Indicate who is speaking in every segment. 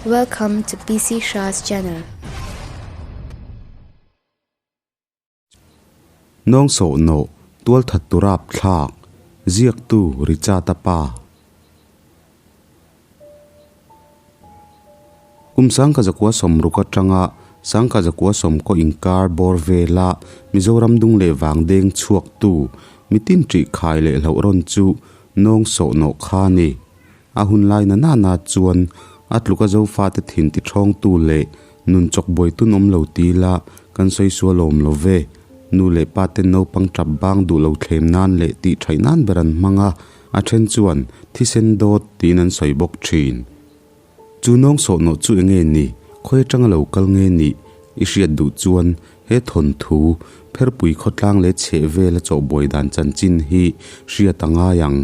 Speaker 1: Welcome to PC Shah's channel.
Speaker 2: Nawng sawh nawh, tualthat tu rap thlak, ziaktu Richard-a pa. Kum 1960 atanga 1990 inkar bawr vela Mizoram dung leh vang deng chhuaktu mitin ṭih khai leh hlauh rawn chu nawng sawh nawh kha a ni. A hun lai na nana chuan a tluka Zofate thin ti ṭhawngtu leh nun chawk buai tun awm lo ti ila kan sawi sual awm lo ve. Nu leh pa ten naupang ṭap bang duh lo thlem nan leh tih ṭhaih nan ber an hmang a, a ṭhen chuan thisen dawt tiin an sawi bawk ṭhin. Chu nawng sawhnawh chu enge ni? Khawi aṭanga lo kal nge nih? I hriat duh chuan he thawnthu, pherpui khawtlang leh chheh vela chawhbuai dan chanchin hi hriat a ngai ang.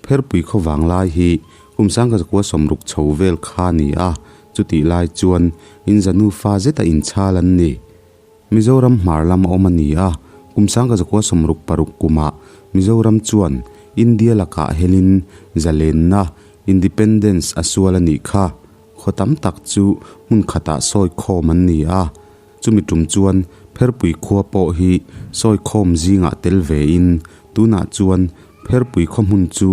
Speaker 2: Pherpui khaw vang lai hi kum 1960 chho vel kha a ni a, chutih lai chuan inza nufa zeta inchhal an ni. Mizoram hmar lam a awm a ni a, kum 1966 kumah Mizoram chuan India lakah helin zalenna, Independence, a sual a nih kha. Khaw tam tak chu hmun khatah sawi khawm an ni a, chumi tum chuan Pherpui khua pawh hi sawi khawm zingah tel vein tunah chuan Pherpui khaw hmun chu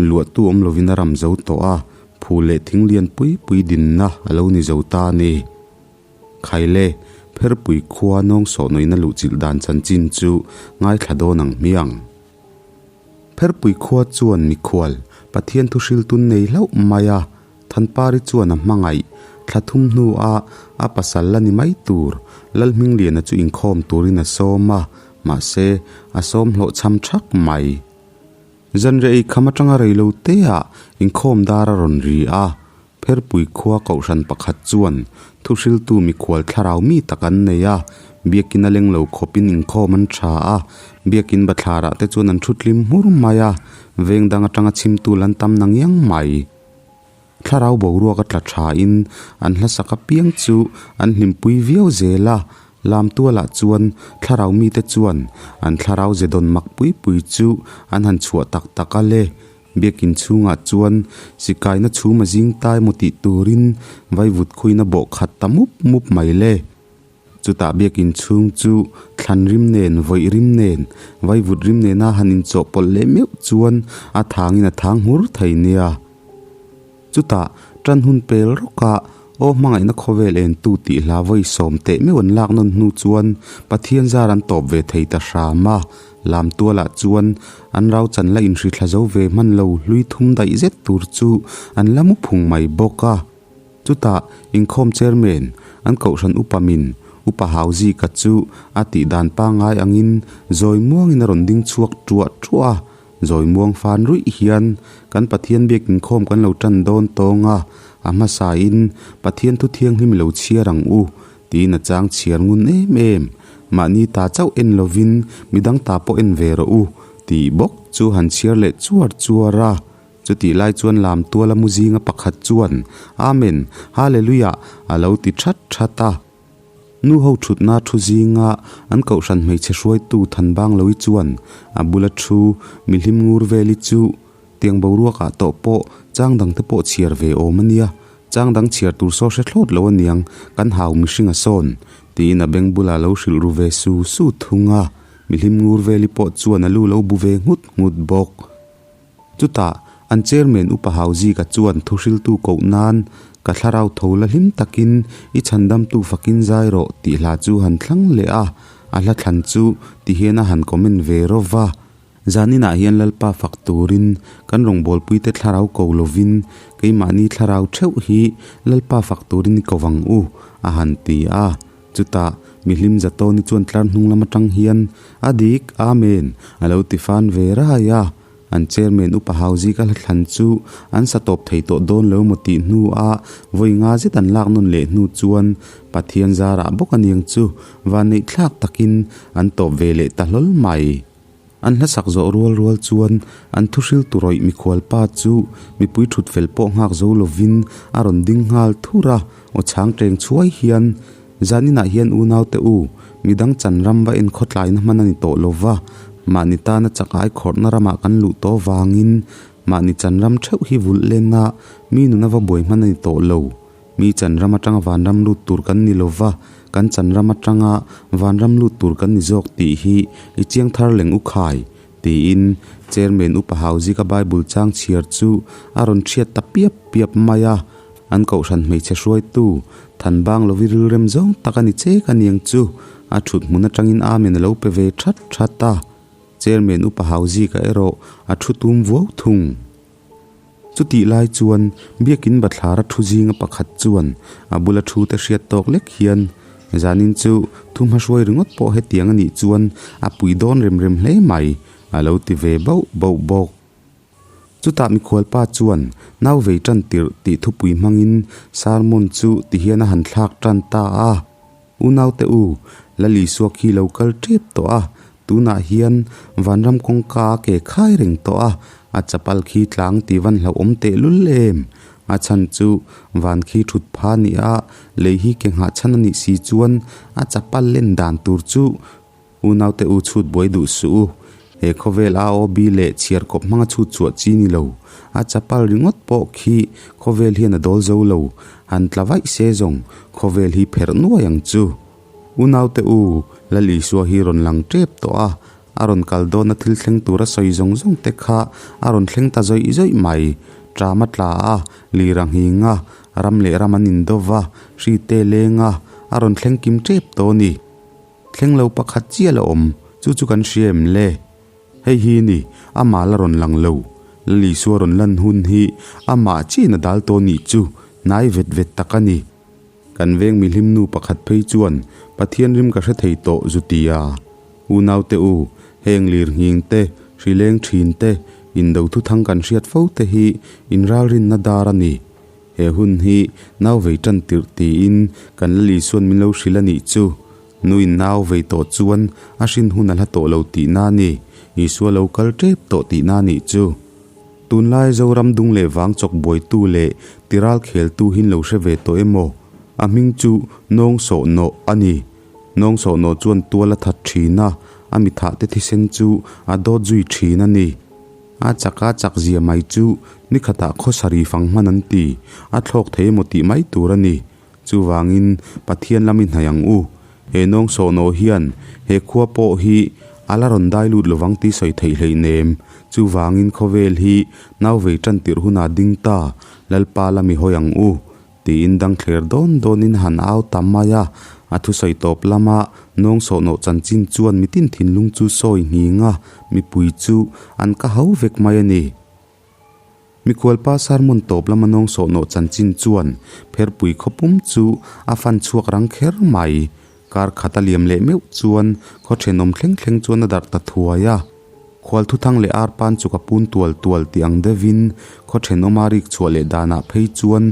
Speaker 2: luahtu awm lovin a ram zo tawh a, phul leh thing lian pui pui dinna a lo ni zo ta a ni. Khaile, Pherpui khua nawng sawh nawina luhchilh dan chanchin chu ngaithla dawn ang hmiang. Pherpui khua chuan mikhual, Pathian thu hriltun nei hlauh mai a, Thanpari chuan a hmangaih, thla thum hnu a a pasal la ni mai tur, Lalhmingliana chu inkhawm turin a sawm a, mahse, a sawm hlawh chham thak mai. Zanriah ei kham atanga rei lo te ah inkhawm dar a rawn ri a, Pherpui khua kohhran pakhat chuan thuhriltu mikhual thlarau mi tak an nei a, biakin a leng lo khawpin inkhawm an tha a, biakin bathlarah te chuan an thutlim hmur mai a, veng dang atanga chhimtu lan tam na ngiang mai. Thlarau boruak a tla thain an hlasak apiang chu an hlimpui viau zel a, Lamtualah chuan thlarau mite chuan an thlarau ze dawn mak pui pui chu an han chhuah tak tak a le. Biakin chhungah chuan sikaina chhum a zing tai maw tih turin vaivut khuina bawh khat ta mup mup mai le. Chutah biakin chhung chu thlan rim nen, vawih rim nen, vaivut rim nena han inchawhpawlh leh meuh chuan a thangin a thang hmur thei nia. Chutah tan hun pel rawkah Aw hmangaihna khawvel entu tih hla vawi sawm teh meuh an lak nawn hnu chuan Pathian zar an tawp ve thei ta hram a, Lamtualah chuan an rau chan la inhri thla zo ve hman lo hlui thum daih zet tur chu an la mu phung mai bawk a. Chutah inkhawm chairman an kohhran upa min Upa Hauzika chu a tih dan pangngai angin zawi muangin a rawn ding chhuak ṭuah ṭuah a, Zawi muang fan ruih hian kan Pathian biak inkhawm kan lo tan dawn tawng a, a hmasain Pathian thu thianghlim lo chhiar ang u tiin a chang chhiar ngun em em. Mahni ta chauh en lovin midang ta pawh en ve rawh u tih bawk chu han chhiar leh chuar chuar a. Chutih lai chuan lam tuala mu zinga pakhat chuan Amen, Hallelujah a lo ti that that a. Nu ho thutna thu zinga an kohhran hmeichhe hruaitu Thanbangloui chuan a bula thu mihlim ngur veli chu tiang boruakah tawh pawh chang dangte pawh chhiar ve awm a nia, chang dang chhiar tur saw hre thlawt lo aniang kan hau mihring a sawn tiin a beng bulah lo hrilh ru ve su su thung a, mihlim ngur veli pawh chuan a lu lo bu ve nghut nghut bawk. Chutah, an chairman Upa Hauzika chuan thuhriltu koh nan, Ka thlarau tho la hlim takin i chhandamtu fakin zai rawh tih hla chu han thlang leh a, a hla thlan chu ti hian a han comment ve rawh va. Zaninah hian Lalpa fak turin kan rawngbawlpuite thlarau ko lovin keimahni thlarau theuh hi Lalpa fak turin i ko vang u, a han ti a. Chutah, mihlim Zatawni chuan tlar hnung lam atang hian, A dik, Amen, a lo ti fan ve rai a. An chairman Upa Hauzi ka hla thlan chu an sa tawp thei tawh dawn lo maw tih hnu a vawi nga zet an lak nawn leh hnu chuan Pathian zarah bawk aniang chu vanneih thlak takin an tawp ve leh ta hlawl mai. An hlasak zawh rual rual chuan an thuhril tu rawih mikhual pa chu mipui thut fel pawh nghak zo lovin a rawn ding nghal thur a, aw chhang teng chhuai hian, Zaninah hian unaute u, midang chan ram va en khawtlaina hman a ni tawh lo va, mahni tana chakai khawrhna ramah kan luh tawh vangin mahni chan ram theuh hi vulh lenna mi nuna va buai hman a ni tawh lo. Mi chan ram atanga vanram lut tur kan ni lova, kan chan ram atanga vanram lut tur kan ni zawk tih hi i chiang thar leng u khai, tiin Chairman Upa Hauzika Bible chang chhiar chu a rawn thiat ta piap piap mai a. An kohhran hmeichhe hruaitu Thanbang lovi rilrem zawng tak a ni chek a niang chu a thut hmun atangin Amen a lo pe ve that that a. Chairman Upa Hauzika erawh a thu tum vuau thung. Chutih lai chuan Biakin bathlara thu zinga pakhat chuan a bula thu te hriat tawk lek hian zanin chu thu hmahruai ringawt pawh hetiang a nih chuan a pui dawn rem rem hle mai a lo ti ve bauh bauh bawk. Chutah mikhualpa chuan nau vei tan tirh tih thupui hmangin sermon chu ti hian a han thlak tan ta a. Unaute u, Lal Isua khi lo kal tep tawh a, tunah hian vanram kawngka a ke khai reng tawh a, a chapal khi tlang tih van hlauhawm tehlul em? A chhan chu van khi thut pha ni a, lei hi ke nghah chhan a nih si chuan a chapal len dan tur chu Unaute u chhut buai duh suh u. He khawvel AOB leh chhiar kawp hmanga chhut chhuah chi ni lo. A chapal ringawt pawh khi khawvel hian a dawl zo lo. Han tla vaih se zawng khawvel hi pherh nuai ang chu. Unaute u, Lal Isua hi rawn lang tep tawh a. A rawn kal dawna thil thleng tura sawi zawng zawng te kha a rawn thleng ta zawih zawih mai. Ṭam a tla a, lir a nghing a, ram leh ram an indo va, hri te leng a, a rawn thleng kim tep tawh a ni. Thleng lo pakhat chiah la awm, chu chu kan hria em le? Hei hi ni, amah la rawn lang lo. Lal Isua rawn lan hun hi amah chiin a dal tawh nih chu hnai vet vet tak a ni. Kan veng mihlim nu pakhat phei chuan Pathian rim ka hre thei tawh zu ti a. Unaute u, heng lir nghing te, hri leng thin te, indo thuthang kan hriat fo te hi inralrinna dar a ni. He hun hi nau vei tan tirh tiin kan Lal Isuan min lo hrilh a nih chu. Nuin nau vei tawh chuan a hrin hun a hla tawh lo tihna a ni. Isua lo kal tep tawh tihna a nih chu. Tunlai Zoram dung leh vang chawk buaitu leh tiral kheltu hin lo hre ve tawh emaw? A hming chu Nawng Sawh Nawh a ni. Nawng Sawh Nawh chuan tual a that thin a, a mithahte thisen chu a dawt zui thin a ni. A chak a chak zia mai chu nikhatah khawsari fang hman an ti, a thlawk thei emaw tih mai tur a ni. Chuvangin Pathian lam i hnaih ang u. He nawng sawhnaw hian he khua pawh hi a la rawn dai lut lovang tih sawi theih hleih nem. Chuvangin khawvel hi nau vei tan tirh hunah ding ta, Lalpa lam i hawi ang u. Tiin dang thler dawn dawnin han au ta mai a, a thusawi tawp lama nawng sawhnawh chanchin chuan mitin thinlung chu sawi nghing a, mipui chu an ka hau vek mai a ni. Mikhualpa sermon tawp lama nawng sawhnawh chanchin chuan pherpui khawpum chu a fan chhuak rang kher mai. Kar khat a liam leh meuh chuan khaw thenawm thleng thleng chuan a darh ta thuai a. Khual thuthang leh arpan chu ka pun tual tual tih ang deuhin khaw thenawma rik chhuah leh danah phei chuan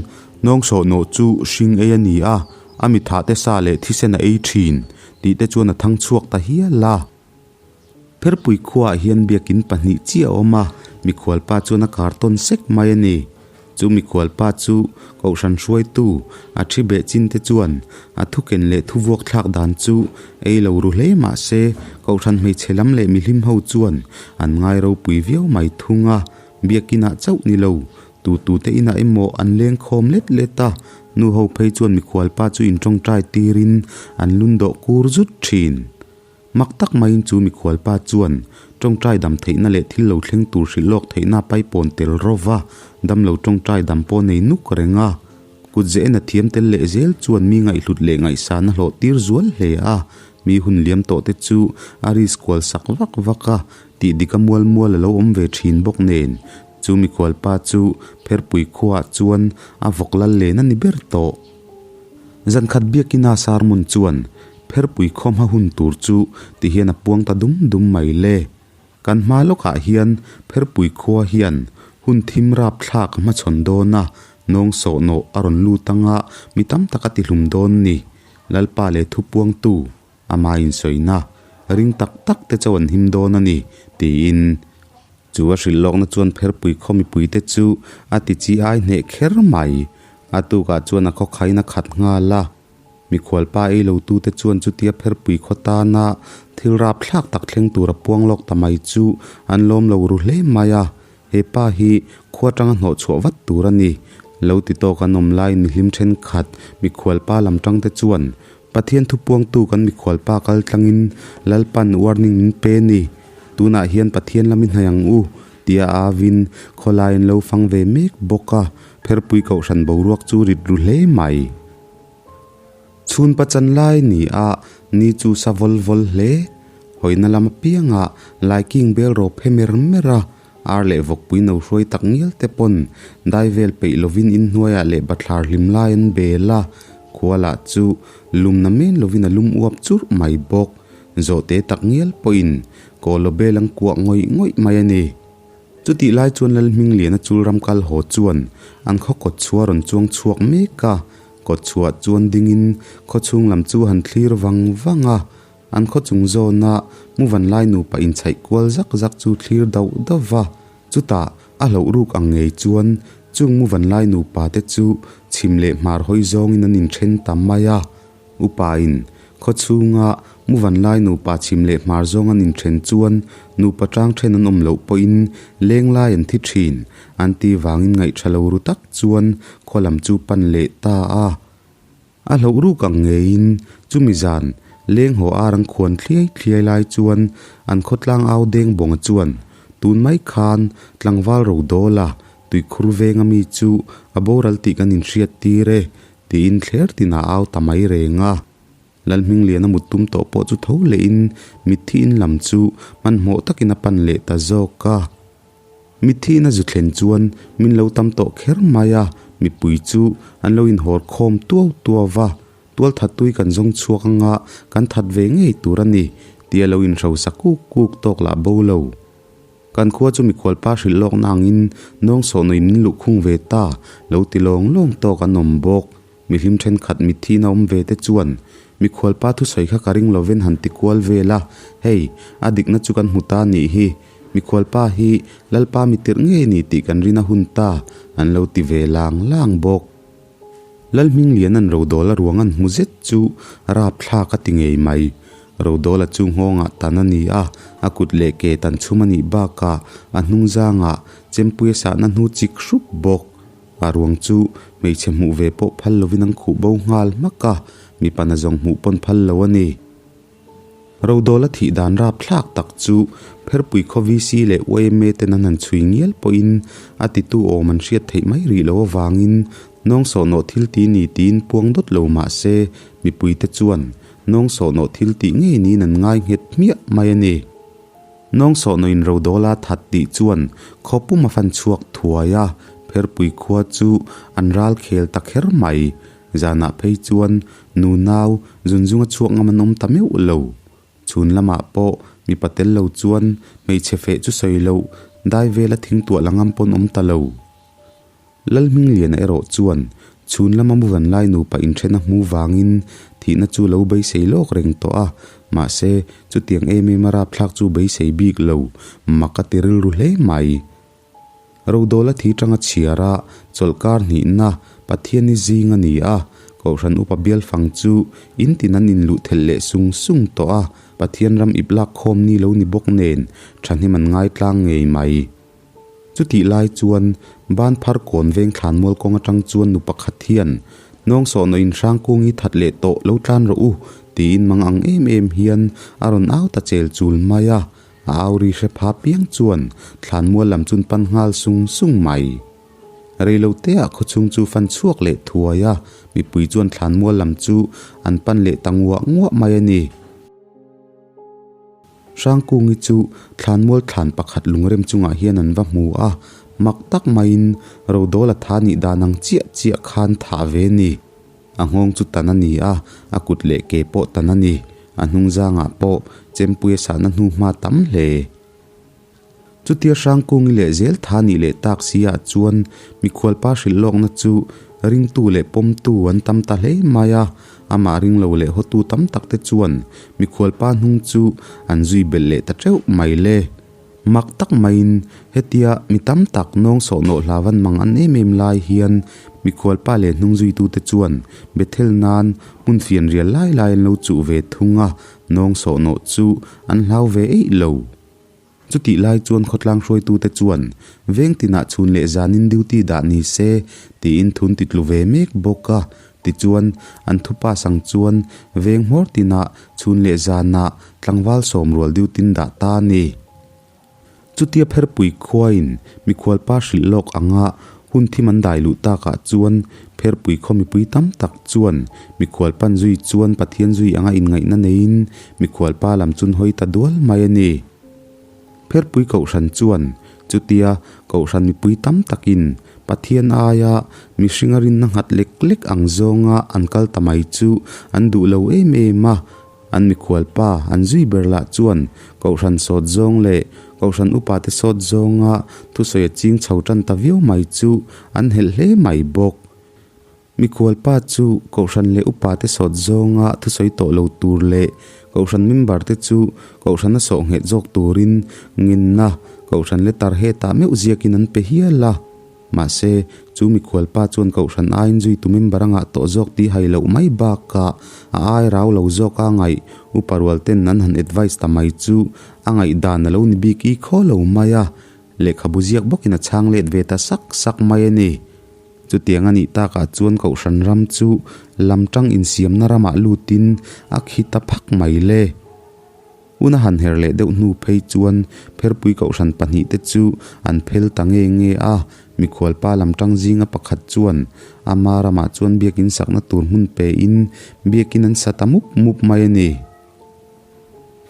Speaker 2: nawng sawhnawh chu hring ei a ni a, a mithah te sa leh thisen a ei thin tih te chuan a thang chhuak ta hial a. Pherpui khuaah hian biakin pahnih chiah a awm a, mikhualpa chuan a kartawn sek mai a ni. Chu mikhualpa chu Kohhran hruaitu a thi beh chin te chuan a thuken leh thuvuak thlak dan chu ei lo ru hle mah se Kohhran hmeichhe lam leh mihlim ho chuan an ngai ropui viau mai thung a, biakinah chauh ni lo tutute inah emaw an leng khawm let let a, nu ho phei chuan mikhualpa chu intawngtai tirin an lundawh kur zut thin. Mak tak maiin chu mikhualpa chuan tawngtai dam theihna leh thil lo thleng tur hrilh lawk theihna paipawn tel rawva dam lo tawngtai dam pawh nei nuk reng a. Kut ze en a thiam tel leh zel chuan mi ngaihhlut leh ngaihsan a hlawh tir zual hle a. Mi hun liam tawh te chu a risk kual sak vak vak a, tih dik a mual mual a lo awm ve thin bawk nen. Chu mikhualpa chu pherpui khuaah chuan a vawk lal len a ni ber tawh. Zankhat biakina sermon chuan pherpui khaw hma hun tur chu ti hian a puang ta dum dum mai le. Kan hma lawkah hian pherpui khua hian hun thim rap thlak a hmachhawn dawn a, nawng sawhnawh a rawn lut anga mi tam tak a tihlum dawn ni. Lalpa leh thupuangtu ama insawina ring tak tak te chu an him dawn a ni, tiin. Chu a hrilh lawkna chuan pherpui khaw mipuite chu a ti chi ai hneh kher mai. A tukah chuan a khawkhain a khat nghal a. Mikhualpa ei lotute chuan chutia pherpui khaw tana thil rapthlak tak thleng tur a puang lawk ta mai chu an lawm lo ru hle mai a. He pa hi khua tanga hnawhchhuah vat tur a ni. Lo ti tawk an awm laiin mihlim thenkhat mikhualpa lam tangte chuan Pathian thupuangtu kan mikhualpa kal tlangin Lalpan warning min pe ni. Tunah hian Pathian lami hnai ang u tia a avin khawlai an lo fang ve mek bawk a, pherpui kohhran boruak chu rit ru hle mai. Chhun pachan lai ni a, ni chu sa vawl vawl hle. Hawina lam apianga laiking bel rawp he mer mer a, ar leh vawkpui no hruai tak ngial te pawn dai vel peih lovin inhnuaiah leh bathlar hlim lai an bel a, khua lah chu lumna men lovin a lum uap churh mai bawk. Zawhte tak ngial pawhin kawlaw bel an kuah ngawih ngawih mai a ni. Chutih lai chuan Lalhmingliana chul ram kal haw chuan an khaw kawt chhuah rawn chuang chhuak mek a, kawt chhuah chuan dingin khaw chhung lam chu han thlir vang vang a, an khaw chung zawna muvan lai nupa inchhaih kual zak zak chu thlir dauh dauh va, chutah a hlauh ruk ang ngei chuan chung muvan lai nupa te chu chhim leh hmar hawi zawngin an inthen ta mai a. Upain khaw chhunga muvan lai nupa chhim leh hmar zawng an inthen chuan nupa tang then an awm loh pawhin leng lai an thi thin an ti vangin ngaih tha lo ru tak chuan khaw lam chu pan leh ta a. A hlauh ruk ang ngeiin chumi zan leng haw ar an khuan thliai thliai lai chuan an khawtlang au deng bawnga chuan tun mai khan tlangval ro dawl a tuikhur venga mi chu a boral tih kan inhriat tir e Tiin thler tin a au ta mai reng a. Lalhmingliana mut tum tawh pawh chu tho lehin mitthi in lam chu hmanhmawh takin a pan leh ta zawk a. Mitthi in a zu thlen chuan min lo tam tawh kher mai a, mipui chu an lo inhawr khawm tuau tuau va, tual that tui kan zawng chhuak anga kan that ve ngei tur a ni tia lo inhrosa kuk kuk tawk lah bo lo. Kan khua chu mikhualpa hrilh lawk na angin nawng sawhnawih min luh khung ve ta, lo ti lawng lawng tawk an awm bawk. Mihlim thenkhat mithiin a awm ve te chuan mikhualpa thusawi kha ka ring lovin han ti kual vel a, hei, a dikna chu kan hmu ta nih hi, mikhualpa hi Lalpa mitirh ngei ni tih kan rin a hun ta, an lo ti ve lang lang bawk. Lalhminglian an Rodawla ruang an hmu zet chu rapthlak a ti ngei mai. Rodawla chu nghawngah tan a ni a, a kut leh ke tan chhum a nih bakah a hnung zangah chempuia sahna hnu chik hrup bawk. A ruang chu hmeichhe hmuh ve pawh phal lovin an khuh bo nghal hmak a, mipa nazawng hmuh pawn phal lo a ni. Rodawla thih dan rapthlak tak chu Pherpui khaw VC leh yma ten an han chhui ngial pawhin a titu awm an hriat theih mai rih loh avangin nawng sawhnawh thil ti ni tiin puang dawt lo mah se mipuite chuan nawng sawhnawh thil tih ngei niin an ngai nghet hmiah mai a ni. Nawng sawhnawhin Rodawla that tih chuan khaw pum a fan chhuak thuai a, Pherpui khua chu an ral khel ta kher mai. Zanah phei chuan nu nau zunzunga chhuak ngam an awm ta meuh lo. Chhun lamah pawh mipa tel lo chuan hmeichhe feh chu sawi loh dai vela thing tuah la ngam pawn awm ta lo. Lalhmingliana erawh chuan chhun lama muvan lai nupa inthen a hmu vangin thihna chu lo beisei lawk reng tawh a, mahse chutiang em em a rapthlak chu beisei bik lo, mak a ti rilru hle mai. Rodawla thi tanga chhiar a, chawlhkar hnihna Pathian i zing a ni a, Kohhran upa bial fang chu in tin an inluh thelh leh sung sung tawh a, Pathian ram ip lak khawm ni lo ni bawk nen thahnem an ngai tlang ngei mai. Chutih lai chuan ban phar kawn veng thlan mual kawng atang chuan nu pakhat hian Nawng sawhnawh in hrang kung hi that leh tawh lo tlan rawh u tiin mang ang em em hian a rawn au ta chel chul mai a, A au ri hre pha piang chuan thlanmual lam chun pan nghal sung sung mai. Reiloteah khawchhung chu fan chhuak leh thuai a, mipui chuan thlanmual lam chu an pan leh ta nguah nguah mai a ni. Hrangkungi chu thlanmual thlan pakhat lungrem chungah hian an va hmu a, mak tak maiin Rodawla tha nih dan ang chiah chiah khan thah ve ni. A nghawng chu tan a ni a, a kut leh ke pawh tan a ni. A hnung zangah pawh chempui a sahna hnu hma tam hle. Chutia Hrangkungi leh zel tha nih leh tak si ah chuan mikhualpa hrilh lawkna chu ringtu leh pawmtu an tam ta hle mai a, amah ringlo leh hawtu tam tak te chuan mikhualpa hnung chu an zui belh leh ta teuh mai le. Mak tak maiin hetia mi tam tak nawng sawhnawh hlavan mang an em em lai hian mikhualpa leh hnungzuitute chuan Bethel nan hmun fian rial lai lai an lo chuh ve thung a, nawng sawhnawh chu an hlau ve eih lo. Chutih lai chuan khawtlang hruaitute chuan veng tinah chhun leh zanin duty dah ni se tiin thun ti tlu ve mek bawk a. Tichuan, an thupa sang chuan veng hmawr tinah chhun leh zanah tlangval sawmrual duty dah ta a ni. Chutia Pherpui khuain mikhualpa hrilh lawk anga hun thim an dai luh takah chuan Pherpui khaw mipui tam tak chuan mikhualpan zui chuan Pathian zui anga inngaihna neiin mikhualpa lam chun hawi ta dual mai a ni. Pherpui Kohhran chuan chutia Kohhran mipui tam takin Pathian aia mihringa rinna nghat lek lek ang zawnga an kal ta mai chu an duh lo em em a, An mikhual pa an zui ber lah chuan Kohhran sawt zawng leh Kohhran upate sawt zawnga thusawi a ching chho tan ta viau mai chu an helh hle mai bawk. Mikhual pa chu Kohhran leh upate sawt zawnga thusawi tawh lo tur leh Kohhran member te chu Kohhrana sawh nghet zawk turin ngenna Kohhran letter hetah meuh ziakin an pe hial a. Mahse, chu mikhualpa chuan Kohhran aiin zuitu member a ngah tawh zawk tih hai loh mai bakah a ai rau lo zawk a ngaih upa rual ten an han advice ta mai chu a ngaihdan a lo ni bik i khaw lo mai a, lehkhabu ziak bawkin a chhang let ve ta sak sak mai a ni. Chutiang a nih takah chuan Kohhran ram chu lamtang insiamna ramah lutin a khi ta phak mai le. Hun a han her leh deuh hnu phei chuan Pherpui Kohhran pahnihte chu an phel ta nge nge a, mikhualpa lam tang zinga pakhat chuan ama ramah chuan biakin sakna tur hmun pein biakin an sa ta mup mup mai a ni.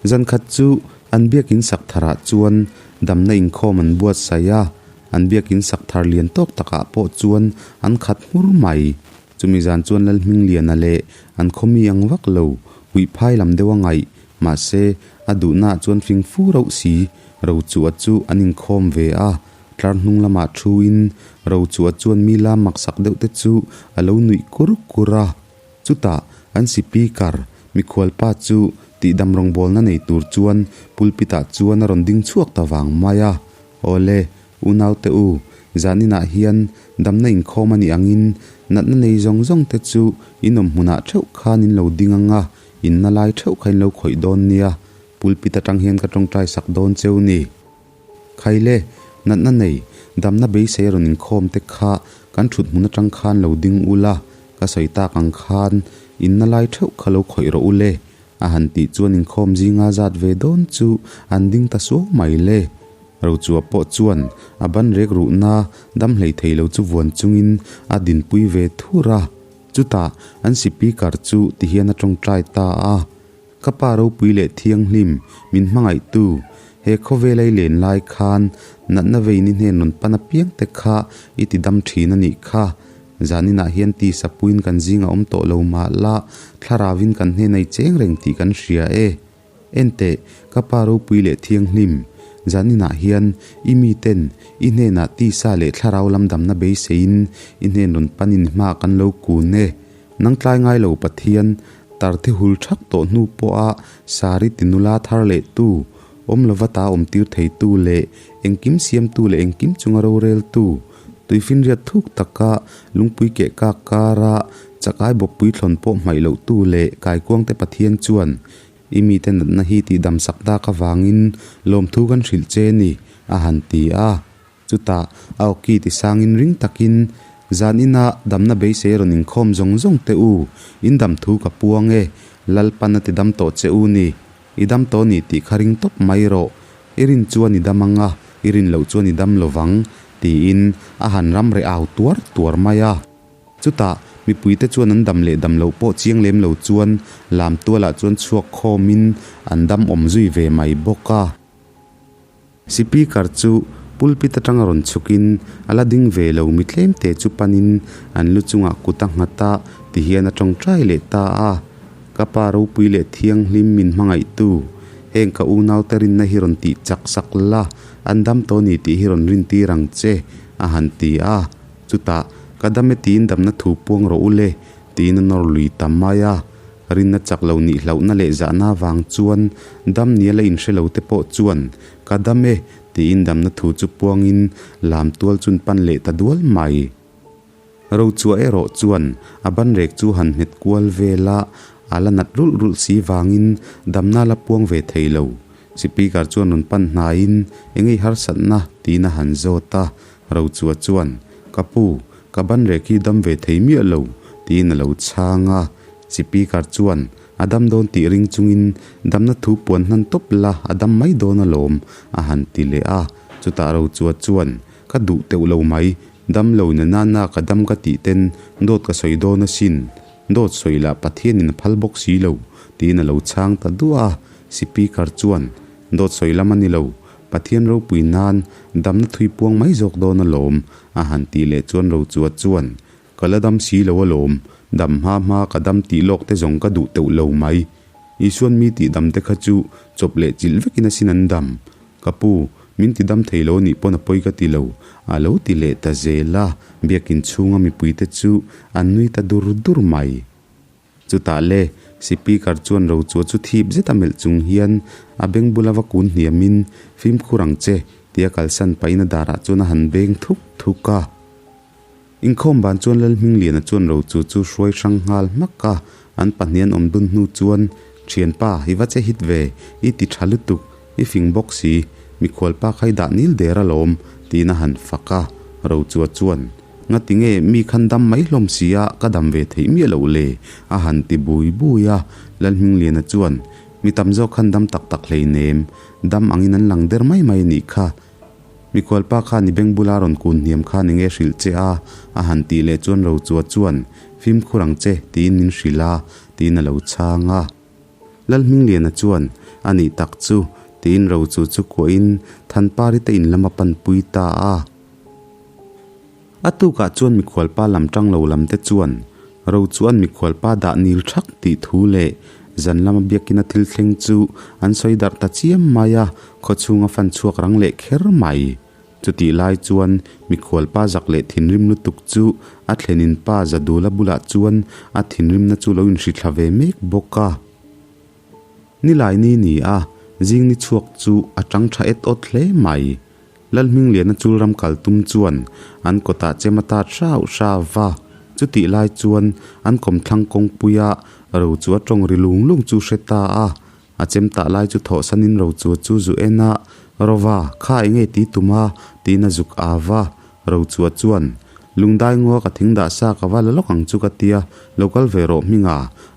Speaker 2: Zankhat chu an biakin sak tharah chuan damna inkhawm an buatsaih a, an biakin sak thar lian tawk takah pawh chuan an khat hmur mai. Chumi zan chuan Lalhmingliana leh an khawmi ang vak lo, huihphai lam deuh a ngaih, mahse, a duhnaah chuan fing fu rauh si, Rochua chu an inkhawm ve a, tlar hnung lamah thuin Rochua chuan mi la maksak deuh te chu a lo nuih kur kur a. Chutah an sipikar, mikhualpa chu tihdam rawngbawlna nei tur chuan pulpit-ah chuan a rawn ding chhuak ta vang mai a, Awle, Unaute u, zaninah hian damna inkhawm a nih angin natna nei zawng zawng te chu in awm hmunah theuh khan in lo ding ang a, inna lai theuh kha in lo khawih dawn nia, pulpit atang hian ka tawngtai sak dawn cheu ni. Khaile, natna nei, damna beisei a rawn inkhawm te kha kan thut hmun atang khan lo ding ula, ka sawi tak ang khan inna lai theuh kha lo khawih rawh ule, A han tih chuan inkhawm zinga zat ve dawn chu an ding ta suau mai le. Rochua pawh chuan a ban rek ruhna dam hlei thei lo chu vuan chungin a dinpui ve thur a. Chutah an sipikar chu tihian a tawngtai ta a, Ka pa ropui leh thianghlim, min hmangaihtu, he khawvel ei len lai khan natna veini hnen rawn pan apiang te kha i ti dam thin a nih kha. Zaninah hian tisa puiin kan zingah awm tawh lo mah la, thlarauin kan hnen a i cheng reng tih kan hria e. Enteh, ka pa ropui leh thianghlim, zaninah hian i miten i hnenah tisa leh thlarau lam damna beiseiin i hnen rawn panin hma kan lo kun e. Nang tlai ngai lo Pathian, tarthi hul thak tawh hnu pawha sari tinula thar leh tu, awm lova ta awmtir theitu leh engkim siamtu leh engkim chunga roreltu, Tuifinriat thuk taka lungpui keh kak kara chakai bawppui thlawn pawh hmaih loh tu leh kaikuangte Pathian chuan i mite natna hi tihdam sak dak avangin lawmthu kan hrilh che ni, a han ti a. Chutah a awki tisangin ring takin, Zan ina damna beisei rawn inkhawm zawng zawng teh u, in dam thu ka puang e, Lalpan a tidam tawh che u ni. I dam tawh ni tih kha ring tawp mai rawh. I rin chuan i dam ang a, i rin loh chuan i dam lo vang, tiin a han ram reh au tuar tuar mai a. Chutah, mipuite chuan an dam leh dam loh pawh chiang lem lo chuan lam tualah chuan chhuak khawmin an dam awm zui ve mai bawk a. Sipikar chu pulpit atanga rawn chhukin a la ding ve lo mi tlemte chu panin an lu chungah kut a nghat a tihian a tawngtai leh ta a. Ka pa ropui leh thianghlim min hmangaihtu, heng ka unaute rinna hi rawn tih chak sak la, an dam tawh ni tih hi rawn rintir ang che, a han ti a. Chutah, Ka dam e tiin damna thu puang rawh u le, tiin a nawr lui ta mai a. Rinna chak lo nih hlauhna leh zahna avang chuan dam nia la inhre lo te pawh chuan, Ka dam e, tiin damna thu chu puangin lam tual chun pan leh ta dual mai. Rochua erawh chuan a banrek chu han hmet kual vel a, a la nat rulh rulh si vangin damna la puang ve thei lo. Speaker chuan rawn pan hnaiin, Eng ei harsatna? tiin a han zawt a. Rochua chuan, Ka pu, ka ban rek hi dam ve thei miah lo, tiin a lo chhang a. Speaker chuan, A dam dawn tih ring chungin damna thu puan hnan tawp la, a dam mai dawn alawm, a han ti leh a. Chutah Rochua chuan, Ka duh teuh lo mai, dam lo na na na ka dam ka tih ten dawt ka sawi dawn asin, dawt sawi lah Pathianin a phal bawk si lo, tiin a lo chhang ta duah a. Speaker chuan, Dawt sawi lam a ni lo, Pathian ropui nan damna thui puang mai zawk dawn alawm, a han tih leh chuan Rochua chuan, Ka la dam si lo alawm, dam hma hma ka dam tih lawk te zawng ka duh teuh lo mai. Isuan mi tih dam te kha chu chawp leh chilh vekin asin an dam. Ka pu, min ti dam thei lo anih pawn a pawi ka ti lo, a lo ti leh ta zel a, biakin chhunga mipuite chu an nui ta dur dur mai. Chutah le, Sipikar chuan Rochua chu thip zet a melh chung hian a beng bula va kun hniamin, Fimkhur ang che, tia kalsan pahin a darah chuan a han beng thuk thuk a. Inkhawm ban chuan Lalhmingliana chuan Rochu chu hruai hrang nghal hmak a, an pahnih an awm dun hnu chuan, Thianpa, i va che hit ve, i ti tha lutuk, i fing bawk si, mikhualpa kha i dah nil der alawm, tiin a han fak a. Rochua chuan, Ngati nge mi khan dam mai hlawm si a, ka dam ve theih miah loh le, a han ti bui bui a. Lalhmingliana chuan, Mi tam zawk khan dam tak tak hleinem, dam angin an lang der mai mai a nih kha. Mikhualpa khan i beng bula rawn kun hniam khan enge hrilh che a? a han tih leh chuan Rochua chuan, Fimkhur ang che, tiin min hrilh a, tiin a lo chhang a. Lalhmingliana chuan, A nih tak chu, tiin Rochu chu kuahin Thanpari te in lam a panpui ta a. A tukah chuan mikhualpa lam tang lo lam te chuan Rochuan mikhualpa dah nil thak tih thu leh zan lama biakina thil thleng chu an sawi darh ta chiam mai a, khawchhung a fan chhuak rang leh kher mai. Chutih lai chuan mikhualpa zak leh thinrim lutuk chu a thlenin pa Zadula bulah chuan a thinrimna chu lo inhrithla ve mek bawk a. Nilai ni ni a, zing ni chhuak chu a tang tha et awt hle mai. Lalhmingliana chul ram kal tum chuan an kawtah chem a tat hrau hrau va, chutih lai chuan an kawmthlang kawngpuia ro chu a tawng ri lung lung chu hre ta a, a chem tah lai chu thawhsanin ro chu chu zu en a, Rova, kha eng nge ti tum a? tiin a zuk au va, ro chu a chuan, Lungdai ngaw ka thing dah sa ka va la lawk ang chu ka tia, lo kal ve rawh hminga,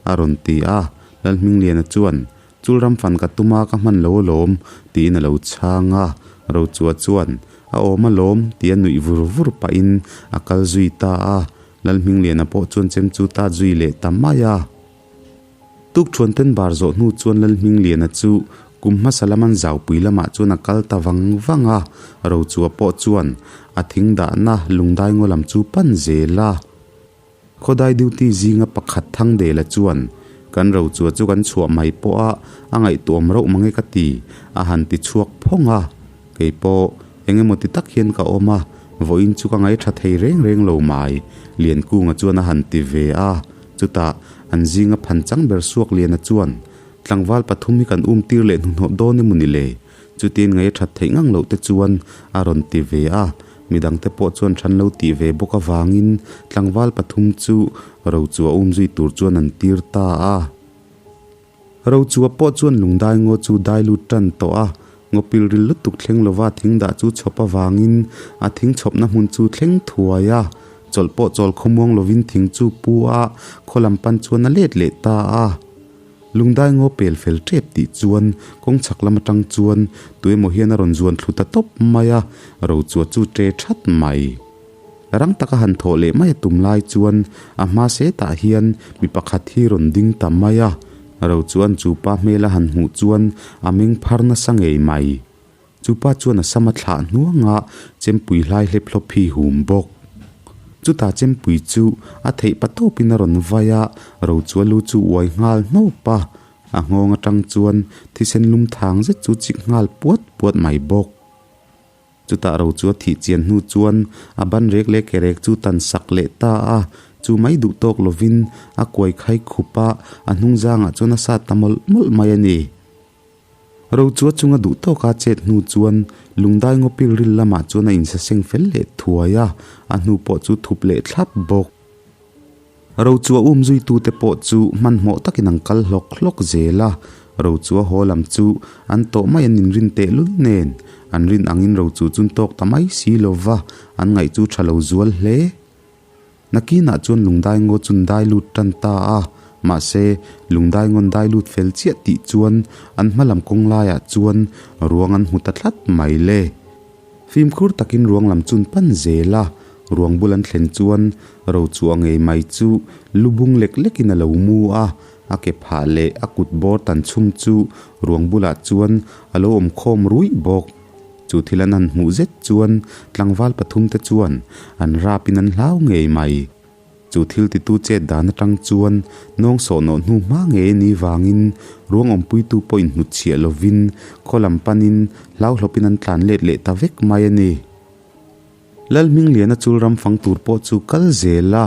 Speaker 2: a rawn ti a, Lalhmingliana chuan, Chul ram fan ka tum a, ka hman lo alawm, tiin a lo chhang a. Rochua chuan, A awm alawm, tia nuih vur vur pahin a kal zui ta a. Lalhmingliana pawh chuan chem chu ta zui leh ta mai a. Tukthuan ten bar zawh hnu chuan Lalhmingliana chu kum hmasa lam an zaupui lamah chuan a kal ta vang vang a. Rochua pawh chuan a thing dahna lungdai ngaw lam chu pan zel a. Khawdai duty zinga pakhat Thangdela chuan, Kan rochua chu kan chhuah mai pawh a, a ngaihtuam rauh mange ka ti, a han ti chhuak phawng a. Kei pawh eng emaw ti tak hian ka awm a, vawiin chu ka ngaihṭha thei reng reng lo mai, Liankunga chuan a han ti ve a. Chutah, an zinga phan chang ber Suakliana chuan, Tlangval pathum hi kan um tir leh hnuhnawh dawn emaw ni le? Chutin ngaih a ṭhat theih ngang loh te chuan a rawn ti ve a. Midangte pawh chuan ṭhan lo tih ve bawk avangin tlangval pathum chu Rochua um zui tur chuan an tir ta a. Rochua pawh chuan lungdai ngaw chu dai lut ṭan tawh a, ngaw pilril lutuk thleng lova thing dah chu chhawp avangin a thing chhawpna hmun chu thleng thuai a, chawlh pawh chawl khawmuang lovin thing chu pu a, khaw lam pan chuan a let leh ta a. Lungdai ngaw pel fel tep tih chuan kawng chhak lam atang chuan tuemaw hian a rawn zuan thlu ta tawp mai a, Rochua chu ṭe that mai. Rang taka han thawh leh mai a tum lai chuan a hma setah hian mi pakhat hi rawn ding ta mai a, Rochua'n chu pa hmel a han hmuh chuan a meng phar nasa ngei mai. Chu pa chuan a sam a thlah hnuang a, chempui hlai hlep hlawp hi hum bawk. Chutah chempui chu a theih pa tawpin a rawn vai a, Rochua lu chu uai nghal hnawp a, a nghawng atang chuan thisen lum thang zet chu chik nghal puat puat mai bawk. Chutah Rochua thih chian hnu chuan a ban rek leh ke rek chu tan sak leh ta a, chu mai duh tawk lovin a kuai khai khup a, a hnung zangah chuan a sat ta mawlh mawlh mai a ni. Rochua chunga duh tawka chet hnu chuan lungdai ngaw pilril lamah chuan a insaseng fel leh thuai a, a hnu pawh chu thup leh thlap bawk. Rochua um zuitute pawh chu hmanhmawh takin an kal hlawk hlawk zel a, Rochua haw lam chu an tawh mai an inrin tehlul nen, an rin angin Rochu chun tawk ta mai si lo va, an ngaih chu tha lo zual hle. Nakinah chuan lungdai ngaw chun dai lut tan ta a, mahse lungdai ngawn dai lut fel chiah tih chuan an hma lam kawng laiah chuan ruang an hmu ta tlat mai le. Fimkhur takin ruang lam chun pan zel a, ruang bul an thlen chuan Rochua ngei mai chu lu bung lek lekin a lo mu a, a ke phah leh a kut bawr tan chhum chu ruang bulah chuan a lo awm khawm ruih bawk. Chu thil an han hmuh zet chuan tlangval pathumte chuan an rapin an hlau ngei mai. Chu thil titu chet dan atang chuan nawng sawh nawh hnu hma ngei a nih vangin ruang awmpuitu pawh inhnutchhiah lovin khaw lam panin hlauhlawpin an tlan let leh ta vek mai a ni. Lalhmingliana chul ram fang tur pawh chu kal zel a,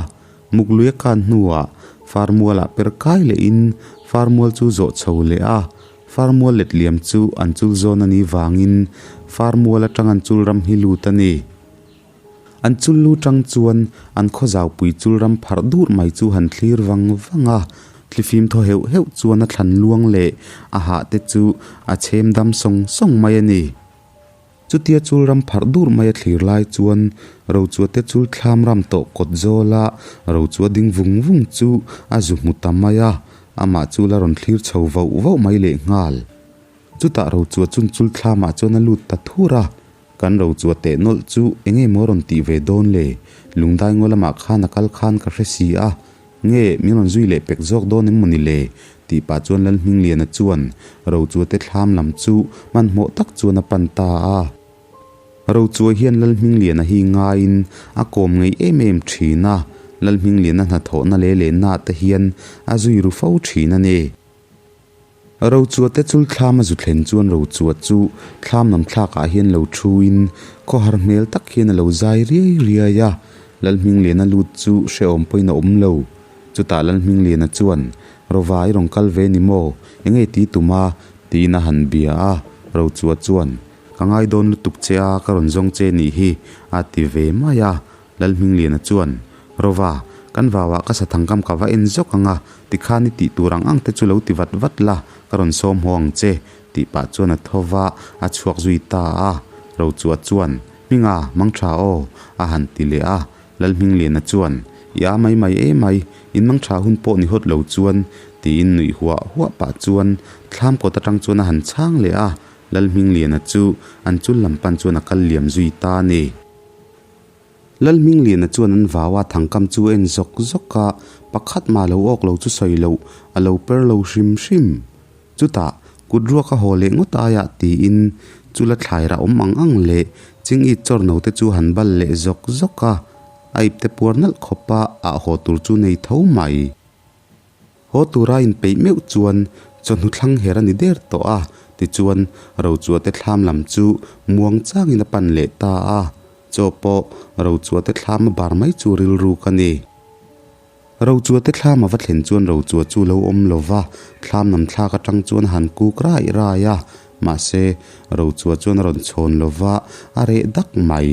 Speaker 2: Mukluia kan hnuah Farmualah per kai lehin Farmual chu zawh chho leh a, Farmual letliam chu an chul zawn a nih vangin Farmual atang an chul ram hi lut a ni. An chul lu tang chuan an khaw zaupui chul ram pharh dur mai chu han thlir vang vang a, thlifim thaw heuh heuh chuan a thlan luang leh a hah te chu a chhem dam sawng sawng mai a ni. Chutia chul ram pharh dur mai a thlir lai chuan Rochua te chul thlam ram tawh kawt zawla Rochua ding vung vung chu a zu hmu ta mai a, amah chu la rawn thlir chho vauh vauh mai lehnghal. Chutah Rochua chun chul thlamah chuan a lut ta thur a, Kan Rochua teh nawlh chu eng nge maw rawn tih ve dawn le? Lungdai ngaw lamah khan a kal khan ka hre si a, nge min rawn zui leh pek zawk dawn em mawni le? tih pah chuan Lalhmingliana chuan Rochua te thlam lam chu hmanhmawh tak chuan a pan ta a. Rochua hian Lalhmingliana hi ngaiin a kawm ngei em em thin a, Lalhmingliana hnathawhna leh lehnaah te hian a zui ru fo thin a ni. Rochua te chul thlam a zu thlen chuan Rochua chu thlam lam thlakah hian lo thuin khawhar hmel tak hian a lo zai riai riai a, Lalhmingliana lut chu hrehawm pawhin a awm lo. Chutah Lalhmingliana chuan, Rova i rawn kal ve ni maw? Enge ti tum a? tiin a han bia a, Rochua chuan, Ka ngai dawn lutuk che a, ka rawn zawng che nih hi, a ti ve mai a. Lalhmingliana chuan, Rova, kan vauah ka sathangkam ka va en zawk ang a, tikhan i tih tur ang ang te chu lo ti vat vat la, ka rawn sawm haw ang che, tih pah chuan a tho va, a chhuak zui ta a. Rochua chuan, Hminga, mang tha aw, a han ti leh a. Lalhmingliana chuan, I a mai mai e mai, in mang tha hun pawh ni hawt lo chuan, tiin nuih huah huah pah chuan thlam kawt atang chuan a han chhang leh a. Lalhmingliana chu an chul lam pan chuan a kal liam zui ta a ni. Lalhmingliana chuan an vau a, thangkam chu a en zawk zawk a, pakhat mah lo awk lo chu sawi loh, a lo per lo hrim hrim. Chutah, kut ruak a haw leh ngawt aiah tiin chu la thlai rah awm ang ang leh chingit chawr no te chu han bal leh zawk zawk a, a ipte puar nalh khawp a, ah haw tur chu nei tho mai. Haw tura inpeih meuh chuan chawhnu thlang her a ni der tawh a, tichuan Rochua te thlam lam chu muang changin a pan leh ta a, chaw pawh Rochua te thlam a bar mai chu rilruk a ni. Rochua te thlam a va thlen chuan Rochua chu lo awm lo va, thlam lam thlak atang chuan a han kuk rai rai a, mahse Rochua chuan a rawn chhawn lo va, a reh dak mai.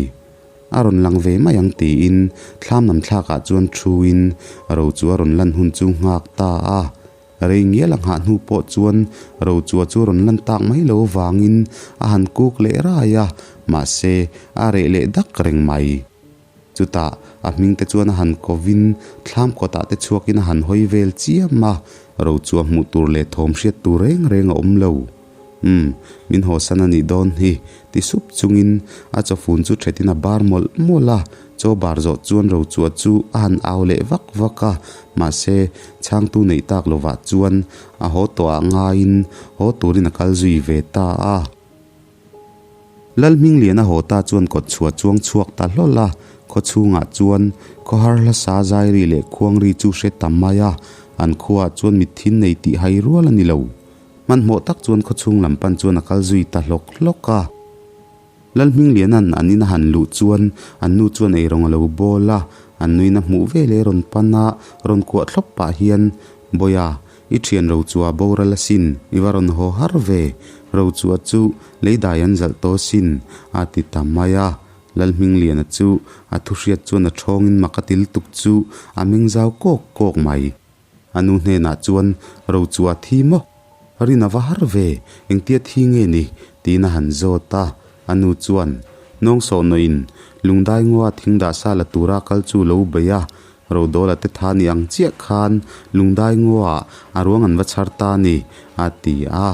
Speaker 2: A rawn lang ve mai ang tiin thlam lam thlakah chuan thuin Rochua rawn lan hun chu nghak ta a. Rei ngial a nghah hnu pawh chuan Rochua chu rawn lan tak mai lo vangin a han kuk leh rai a, mahse a reh leh dak reng mai. Chutah a hming te chuan a han kovin thlam kawtah te chhuakin a han hawi vel chiam a, Rochua hmuh tur leh thawm hriat tur reng reng a awm lo. Umm, min hawsan a nih dawn hi, ti sup chungin a chawfun chu thetin a bar mawlh mawlh a, chaw bar zawh chuan Rochua chu a han au leh vak vak a, mahse chhangtu neih tak lovah chuan a haw tawh ah ngaiin haw turin a kal zui ve ta a. Lalhmingliana haw ta chuan kawtchhuah chuang chhuak ta hlawl a, khaw chhungah chuan khawhar hlasa zairi leh khuangri chu hre ta mai a, an khuaah chuan mitthi nei tih hai rual a ni lo. Hmanhmawh tak chuan khawchhung lam pan chuan a kal zui ta hlawk hlawk a. Lalhmingliana'n an in a han luh chuan an nu chuan eirawng a lo bawl a, an nuin a hmuh veleh rawn pan a, rawn kuah thlawp pah hian, Bawiha, i thian Rochua boral asin, i va rawn haw har ve, Rochua chu lei dai an zalh tawh asin, a ti ta mai a. Lalhmingliana chu a thuhriat chuan a thawngin mak a ti lutuk chu a meng zau kawk kawk mai. A nu hnenah chuan, Rochua thi maw? Rin a va har ve, engtia thi nge ni? tiin a han zawt a. A nu chuan, Nawng sawh nawhin lungdai ngaw a thing dah sa la tura kal chu lo bei a, Rodawla te tha ni ang chiah khan lungdai ngaw ah a ruang an va chhar ta a ni, a ti a.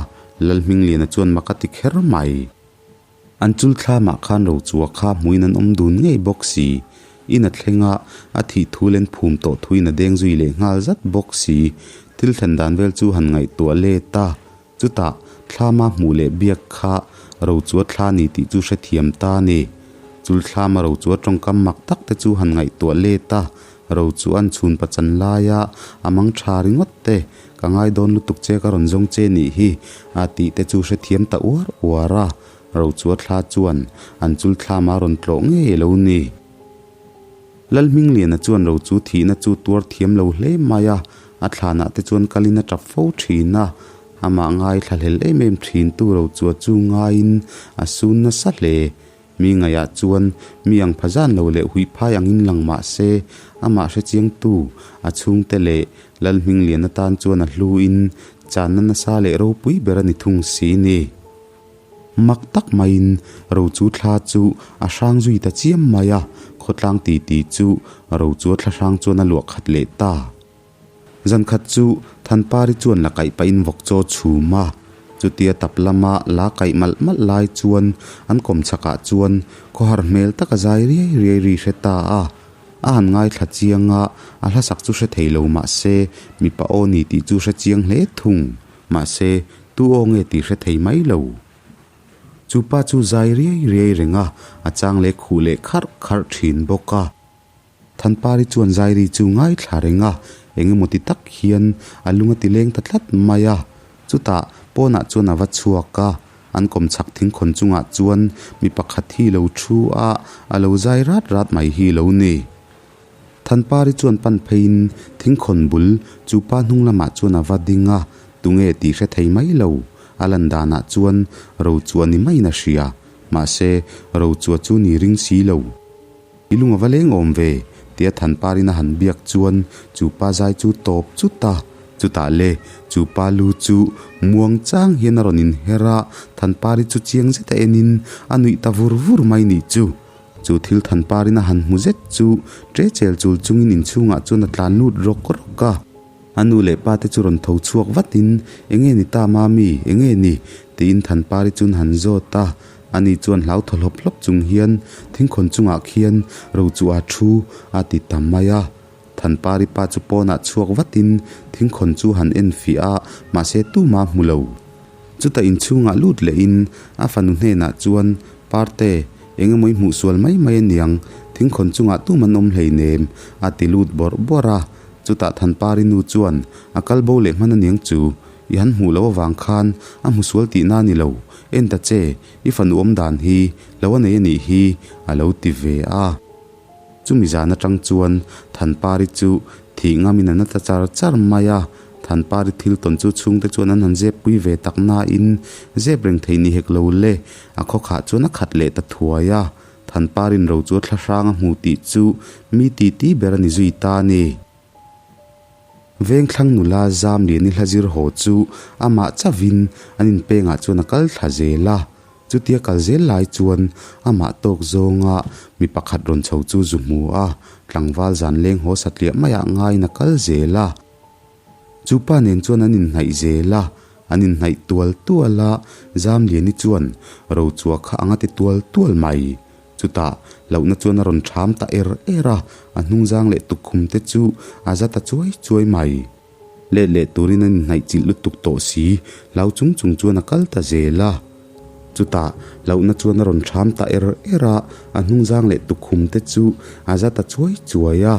Speaker 2: Lalhmingliana chuan mak a ti kher mai. An chul thlamah khan Rochua kha hmuin an awm dun ngei bawk si. In a thleng a, a thih thu len phum tawh thuin a deng zui leh nghal zat bawk si. Thil thlen dan vel chu han ngaihtuah let a. Chutah, thlama hmuh leh biak kha Rochua thla ni tih chu hrethiam ta a ni. Chul thlama Rochua tawngkam mak tak te chu han ngaihtuah let a, Rochua an chhun pachan laia a mang tha ringawt te, ka ngai dawn lutuk che ka rawn zawng che nih hi, a tih te chu hrethiam ta uar uar a. Rochua thla chuan an chul thlama rawn tlawh ngei lo ni. Lalhmingliana chuan Rochu thihna chu tuar thiam lo hle mai a, a thlanah te chuan kalin a tap fo thin a. Amah ngai thlahlel em em thin tu Rochua chu ngaiin a sun nasa hle. Mi ngaihah chuan mi ang pha zan lo leh huih phai angin lang mah se, amah hrechiangtu a chhungte leh Lalhmingliana tan chuan a hluin channa nasa leh ropui ber a ni thung si ni. Mak tak maiin Rochu thla chu a hrang zui ta chiam mai a, khawtlang titi chu Rochua thla hrang chuan a luah khat leh ta. Zan khat chu Thanpari chuan la kaih pahin vawk chaw chhum a, chutia tap lama la kaih malh malh lai chuan an kawm chhakah chuan khawhar hmel taka zai riai riai ri hre ta a. A han ngaithla chiang a, a hlasak chu hre thei lo mah se mipa aw ni tih chu hre chiang hle thung. Mahse, tu aw nge tih hre thei mai lo. Chu pa chu zai riai riai reng a, a chang leh khuh leh kharh kharh thin bawk a. Thanpari chuan Zairi chu ngaithla reng a, eng emaw ti tak hian a lung a ti leng ta tlat mai a. Chutah, pawnah chuan a va chhuak a, an kawmchhak thingkhawn chungah chuan mi pakhat hi lo thu a, a lo zai rat rat mai hi lo ni. Thanpari chuan pan pheiin thingkhawn bul chu pa hnung lamah chuan a va ding a, tunge tih hre thei mai lo. A lan danah chuan Rochua ni maiin a hria, mahse Rochua chu ni ring si lo. I lung a va leng awm ve, tia Thanparin a han biak chuan chu pa zai chu tawp chut a. Chutah le, chu pa lu chu muang chang hian a rawn inher a, Thanpari chu chiang zeta enin a nuih ta vur vur mai nih chu. Chu thil Thanparin a han hmu zet chu ṭe chel chul chungin inchhungah chuan a tlan lut rawk rawk a. A nu leh pa te chu rawn tho chhuak vatin, Enge ni ta Mami, enge ni? tiin Thanpari chuan han zawt a. Ani chuan hlau thaw hlawp hlawp chung hian thingkhawn chungah khian ro chu aa thu a ti ta mai a. Thanpari pa chu pawnah chhuak vatin thingkhawn chu han en fiah a, mahse tumah hmu lo. Chutah inchhungah lut lehin a fanu hnenah chuan, Parte, eng emaw i hmuh sual mai mai aniang, thingkhawn chungah tum an awm hleinem, a ti lut bawrh bawrh a. Chutah Thanpari nu chuan, A kal bo leh hman aniang chu, i han hmuh loh avang khan a hmu sual tihna a ni lo, en ta che, i fanu awm dan hi lo a nei a nih hi, a lo ti ve a. Chumi zan atang chuan Thanpari chu thih ngamin a na ta char char mai a, Thanpari thil tawn chu chhungte chuan an han zep pui ve tak nain zep reng thei ni hek lo le, a khawkhah chuan a khat leh ta thuai a, Thanparin ro chu a thla hrang a hmu tih chu mi titi ber a ni zui ta a ni. Vengthlang nula Zamliani hla zir haw chu amah chauhin an inpengah chuan a kal thla zel a. Chutia kal zel lai chuan amah tawk zawnga mi pakhat rawn chho chu zu hmu a, tlangval zan leng haw satliah maiah ngaiin a kal zel a. Chu pa nen chuan an inhnaih zel a, an inhnaih tual tual a, Zamliani chuan Rochua kha anga ti tual tual mai. Chutah lohna chuan a rawn ṭham ta er er a, a hnungzang leh tukkhum te chu a za ta chuai chuai mai. Let leh turin an inhnaih chilh lutuk tawh si, hlau chung chung chuan a kal ta zel a. Chutah lohna chuan a rawn ṭham ta er er a, a hnungzang leh tukkhum te chu a za ta chuai chuai a.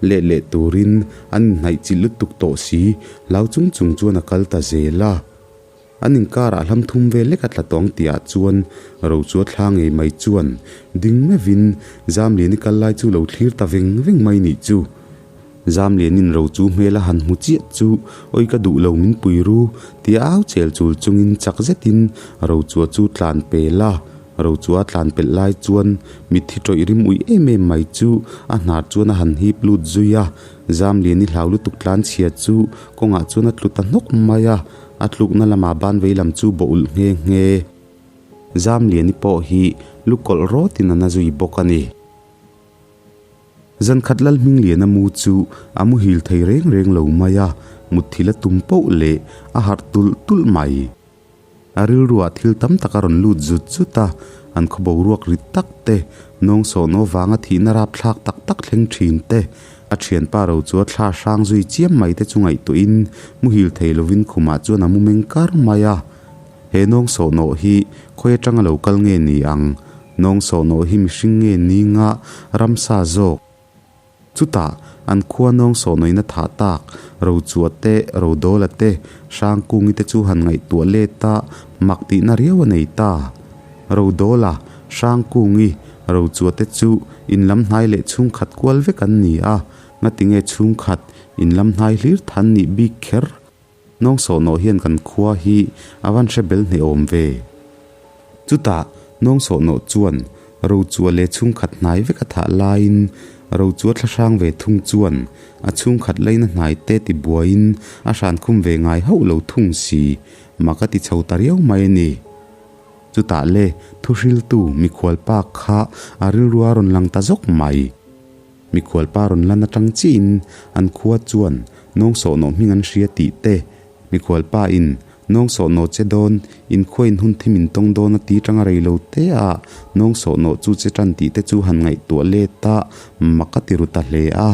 Speaker 2: Let leh turin an inhnaih chilh lutuk tawh si, hlau chung chung chuan a kal ta zel a. An inkarah hlam thum vel lek a tla tawng tihah chuan Rochua thla ngei mai chuan ding meuhin Zamliani kal lai chu lo thlir ta veng veng mai nih chu. Zamlianin Rochu hmel a han hmu chiah chu awi ka duh lo min pui ru tia au chel chul chungin chak zetin Rochua chu tlan pel a. Rochua tlan pelh lai chuan mitthi tawih rim uih em em mai chu a hnar chuan a han hip lut zui a. Zamliani hlau lutuk tlan chhia chu kawngah chuan a tlu ta hnawk mai a. A tlukna lamah ban vei lam chu bawh ulh nghe nghe. Zamliani pawh hi lu kawlh rawtin a na zui bawk a ni. Zan khat Lalhmingliana mu chu a muhil thei reng reng lo mai a, mutthil a tum poh leh a harh tulh tulh mai. A rilruah thil tam tak a rawn lut zut zut a, an khaw boruak rit tak te, nawng sawhnaw vanga thihna rapthlak tak tak thleng thin te, a thianpa ro chu a thla hrang zui chiam mai te chu ngaihtuahin muhil thei lovin khumah chuan a mu meng kar mai a. He nawng sawhnaw hi khawi atanga lo kal nge ni ang? Nawng sawhnaw hi mihring nge ni nga ramsa zawk? Chutah, an khua nawng sawhnawina thah tak, Rochua te, Rodawla te, Hrangkungi te chu han ngaihtuah let a, mak tihna riau a nei ta. Rodawla, Hrangkungi, Rochua te chu in lam hnai leh chhungkhat kual vek an ni a, ngatinge chhungkhat in lam hnai hlir than nih bik kher? Nawng sawhnawh hian kan khua hi a van hre bel hneh awm ve. Chutah nawng sawhnawh chuan Rochua leh chhungkhat hnai vek a thah laiin Rochua thlahrang ve thung chuan a chhungkhat laina hnai te ti buaiin a hran khum ve ngai hauh lo thung si mak a ti chho ta riau mai a ni. Chutah le thuhriltu mikhualpa kha a rilru a rawn lang ta zawk mai. Mikhualpa rawn lan atang chiin an khua chuan nawng sawhnawh hming an hria tih te, mikhualpa in nawng sawhnawh che dawn, in khua in hun thim in tawng dawn a ti tanga rei lo te a, nawng sawhnawh chu che tan tih te chu han ngaihtuah let a, mak a ti ru ta hle a.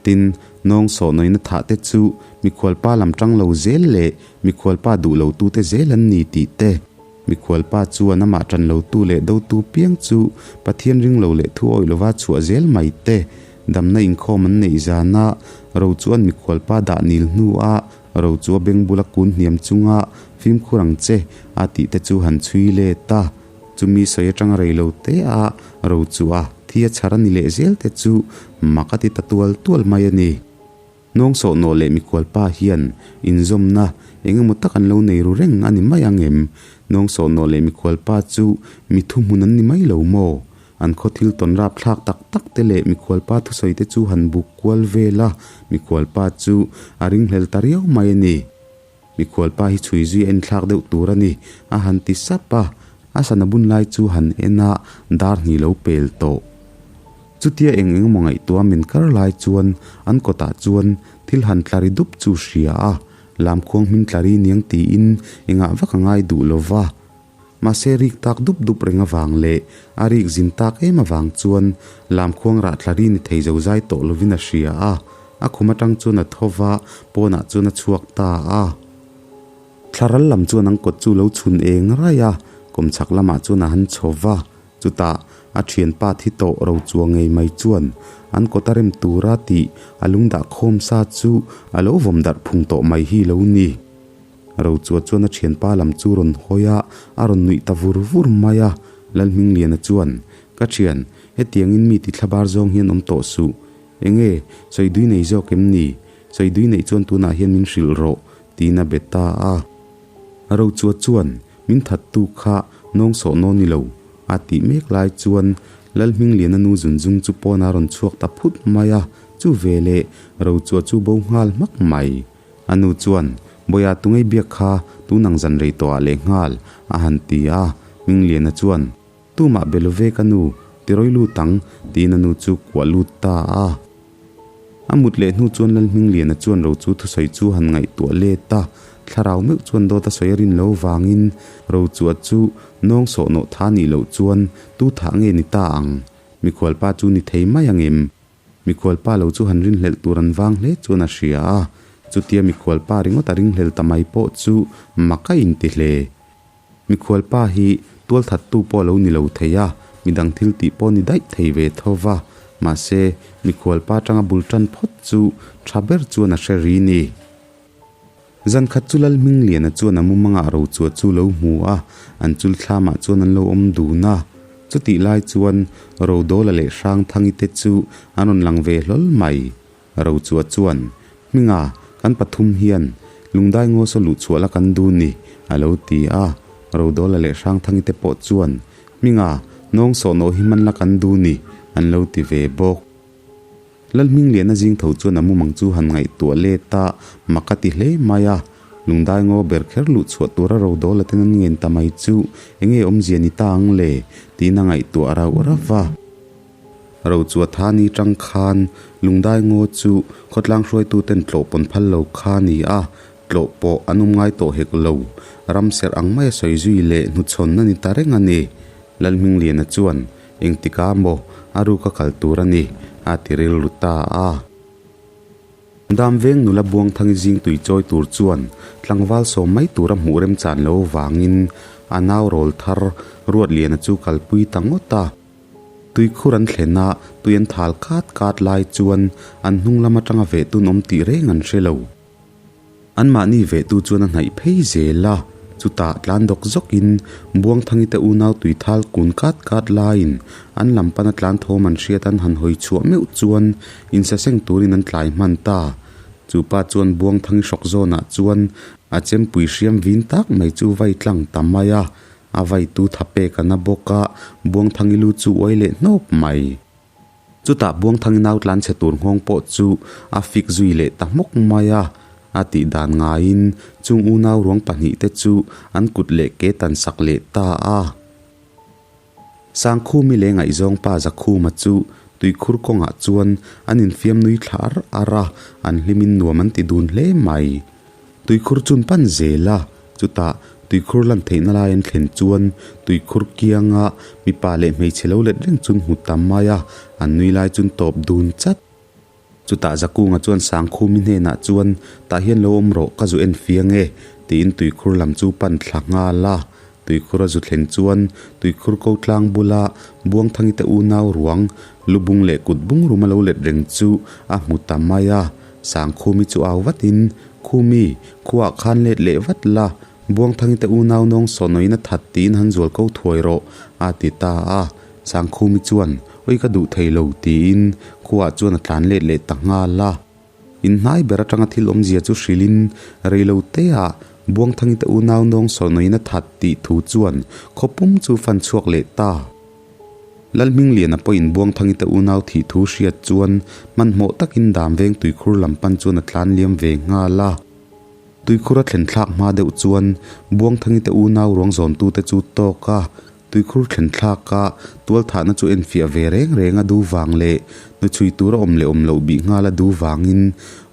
Speaker 2: Tin, nawng sawhnawina thah te chu mikhualpa lam tang lo zel leh mikhualpa duh lo tu te zel an ni tih te, Mikhualpa chuan amah ṭan lotu leh dotu piang chu Pathian ring lo leh thu awih lova chhuah zel mai te, damna inkhawm an neih zana ro chuan mikhualpa dah nil hnua ro chu a beng bula kun hniam chunga fimkhur ang che a tih te chu han chhui let a. Chumi sawi aṭanga rei lo te a ro chu a thi a chhar a ni leh zel te chu mak a ti ta tual tual mai a ni. Nawng sawhnawh leh mikhualpa hian inzawmna eng emaw tak an lo nei ru reng a ni mai ang em? Nawng sawhnawh leh mikhualpa chu mi thuhmun an ni mai lo maw? An khaw thil tawn rapthlak tak tak te leh mikhualpa thusawi te chu han buk kual vel a, mikhualpa chu a ringhlel ta riau mai a ni. Mikhualpa hi chhui zui a enthlak deuh tur a ni, a han ti sap a. A sana bun lai chu han en a, dar hnih lo pel tawh. Chutia eng eng emaw ngaihtuah min kar lai chuan an kawtah chuan thil han tla ri dup chu hria a, lamkhuang hming tla ri niang tiin engah vak a ngai duh lo va. Mahse rik tak dup dup reng avang leh a rik zin tak em avang chuan lamkhuang rah tla ri ni thei zo zai tawh lovin a hria a, a khum atang chuan a tho va, pawnah chuan a chhuak ta a. Thlaral lam chuan an kawt chu lo chhun eng raih a, kawmchhak lamah chuan a han chho va, Chutah a thianpa thi tawh ro chuang ngei mai chuan an kawt a rem tura tih a lungdah khawm sa chu a lo vawm darh phung tawh mai hi lo ni. Rochua chuan a thianpa lam chu rawn hawi a, a rawn nuih ta vur vur mai a. Lalhmingliana chuan, Ka thian, hetiangin mi ti thlabar zawng hian awm tawh suh. Enge, sawidui nei zawk em ni? Sawidui neih chuan tunah hian min hrilh rawh, tiin a be ta a. Rochua chuan, Min thattu kha nawng sawh nawn ni lo, a tih mek lai chuan Lalhmingliana nu zunzung chu pawn a rawn chhuak ta phut mai a, chu veleh Rochua chu bo nghal hmak mai. A nu chuan, Bawiha tungei biak kha tunang zan rei tawhah leh nghal, a han ti a, Hmingliana chuan, Tumah be lo ve ka nu, tirawi lut ang, tiin a nu chu kuah lut ta a. A mut leh hnu chuan Lalhmingliana chuan Rochu thusawi chu han ngaihtuah let a, thlarau meuh chuan dawt a sawi a rin lo vangin Rochua chu nawng sawhnawh tha nih loh chuan tu thah nge ni ta ang? Mikhualpa chu ni thei mai ang em? Mikhualpa lo chu han rinhlelh tur an vang hle chuan a hria a, chutia mikhualpa ringawt a ringhlel ta mai pawh chu mak a inti hle. Mikhualpa hi tualthattu pawh a lo ni lo thei a, midang thil tih pawh ni daih thei ve tho va, mahse mikhualpa atanga bul tan phawt chu tha ber chuan a hre ri ni. Zan khat chu Lalhmingliana chuan a mumangah Rochua chu lo hmu a, an chul thlamah chuan an lo awm dun a. Chutih lai chuan Rodawla leh Hrangthangi te chu an rawn lang ve hlawl mai. Rochua chuan, Hminga, kan pathum hian Lungdai ngaw saw luh chhuah la kan dun ni, a lo ti a. Rodawla leh Hrangthangi te pawh chuan, Hminga, nawng sawh nawh hi hman la kan dun ni, an lo ti ve bawk. Lalhmingliana zing tho chuan a mumang chu han ngaihtuah let a, mak a ti hle mai a. Lungdai ngaw ber kher luh chhuah tura ro dawl aten an ngen ta mai chu enge awmzia ni ta ang le? tiin a ngaihtuah rauh rauh va. Ro chu a tha ni tang khan Lungdai ngaw chu khawtlang hruaitu ten tlawh pawn phal lo kha a ni a, tlawh pawh an awm ngai tawh hek lo. Ram serh ang maia sawi zui leh hnuchhawn a ni ta reng a ni. Lalhmingliana chuan engtikah maw a ruka kal tur a ni a ti rilru ta a. Damveng nula Buangthangi zing tui chawi tur chuan tlangval sawm mai tura hmuh remchan lo vangin a nau rawl thar Ruatliana chu kalpui ta ngawt a. Tuikhur an thlen a, tui an thal kat kat lai chuan an hnung lam atanga vehtun awm tih reng an hre lo. Anmahni vehtu chuan a hnaih phei zel a, chutah tlan dawk zawkin Buangthangi te unau tui thal kun kat kat laiin an lam pana tlan thawm an hriat an han hawi chhuah meuh chuan insaseng turin an tlai hman ta. Chu pa chuan Buangthangi hrawk zawnah chuan a chempui hriam vin tak mai chu vai tlang ta mai a, a vaitu tha pek a na bawk a, Buangthangi lu chu uai leh hnawp mai. Chutah Buangthangi nau tlan chhe tur nghawng pawh chu a fik zui leh ta hmawk mai a, a tih dan ngaiin chung unau ruang pahnihte chu an kut leh ke tan sak leh ta a. Sangkhumi leh ngaihzawng pa Zakhuma chu tuikhur kawngah chuan an infiam nui thla ar ar a, an hlimin nuam an ti dun hle mai. Tuikhur chun pan zel a, chutah tuikhur lan theihna lai an thlen chuan tuikhur kianga mipa leh hmeichhe lo let reng chun hmu ta mai a, an nui lai chun tawp dun chat. Chutah Zakunga chuan Sangkhumi hnenah chuan tah hian lo awm rawh ka zu en fiang e tiin tuikhur lam chu pan thla nghal a. Tuikhur a zu thlen chuan tuikhur ko tlang bula Buangthangi te unau ruang lubung leh kut bung rum a lo let reng chu a hmu ta mai a. Sangkhumi chu au vatin, Khumi, khuaah khan let leh vat la, Buangthangi te unau nawng sawhnawiin a that tiin han zual ko thuai rawh, a ti ta a. Sangkhumi chuan, Oi ka duh thei lo, tiin khuaah chuan a tlan let leh ta nghal a. Inhnai ber atanga thil awmzia chu hrilhin reilo teah Buangthangi te unau nawng sawhnawiin a that tih thu chuan khawpum chu fan chhuak leh ta. Lalhmingliana pawhin Buangthangi te unau thih thu hriat chuan hmanhmawh takin Damveng tuikhur lam pan chuan a tlan liam ve nghal a. Tuikhur a thlen thlak hma deuh chuan Buangthangi te unau ruang zawntute chu tawk a, tuikhur thlen thlak a tualthahna chu enfiah ve reng reng a duh vang leh hnuchhui tur a awm leh awm loh bih nghal a duh vangin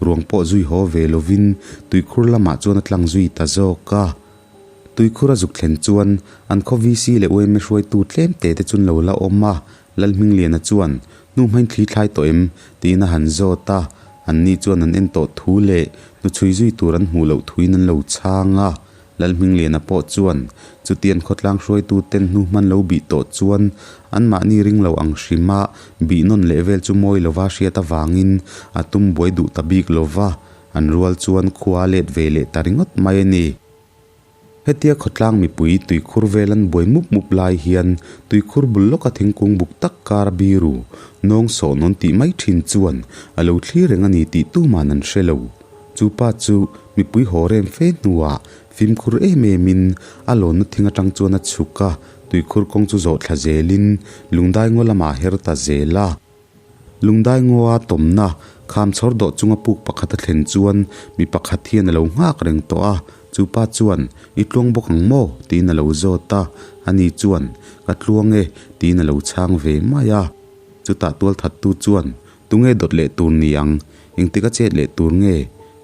Speaker 2: ruang pawh zui haw ve lovin tuikhur lamah chuan a tlang zui ta zawk a. Tuikhur a zuk thlen chuan an khaw VC leh yma hruaitu tlem te te chun lo la awm a, Lalhmingliana chuan, Hnu hmain thli thlai tawh em? tiin a han zawt a, anni chuan an en tawh thu leh hnuchhui zui tur an hmuh loh thuin an lo chhang a. Lalhmingliana pawh chuan, Chutian khawtlang hruaitu ten hnu hman lo bih tawh chuan anmahni ring lo ang hrima bih nawn leh vel chu mawi lova hriat avangin a tum buai duh ta bik lova, An rual chuan khua a let ve leh ta ringawt mai a ni. Hetia khawtlang mipui tuikhur vel an buai mup mup lai hian tuikhur bul lawka thingkung buk tak kar a biru nawng sawh nawn tih mai thin chuan a lo thlir reng a ni tih tuman an hre lo. Chu pa chu mipui haw rem fe hnuah fimkhur em emin a lawnna thing atang chuan a chhuk a, tuikhur kawng chu zawh thla zelin lungdai ngaw lamah a her ta zel a. Lungdai ngawa tawmna kham chhawr dawh chunga puk pakhat a thlen chuan mi pakhat hian a lo nghak reng tawh a, chu pa chuan, I tluang bawk ang maw? tiin a lo zawt a, ani chuan, Ka tluang e, tiin a lo chhang ve mai a. Chutah tualthattu chuan, Tunge dawt leh tur ni ang? Engtik a chet leh tur nge?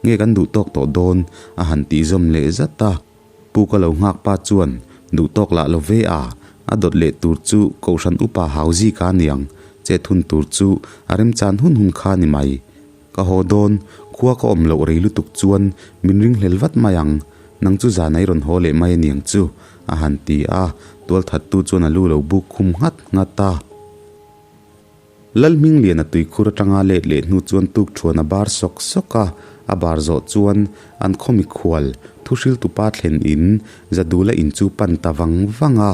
Speaker 2: Nge kan duh tawk tawh dawn? a han tih zawm leh zat a. Pu ka lo nghak pa chuan duh tawk lah lo ve a, a dawt leh tur chu Kohhran upa hau zik a niang, chet hun tur chu a remchan hun hun kha ni mai. Ka haw dawn, khua ka awm loh rei lutuk chuan min ringhlel vat mai ang, nang chu zan ai rawn haw leh mai aniang chu, a han ti a, tualthattu chuan a lu lo buk khum nghat nghat a. Lalhmingliana tuikhur atanga let leh hnu chuan tuk thuan a bar sawk sawk a, a bar zawh chuan an khaw mikhual thuhriltu pa thlen in Zadula in chu pan ta vang vang a.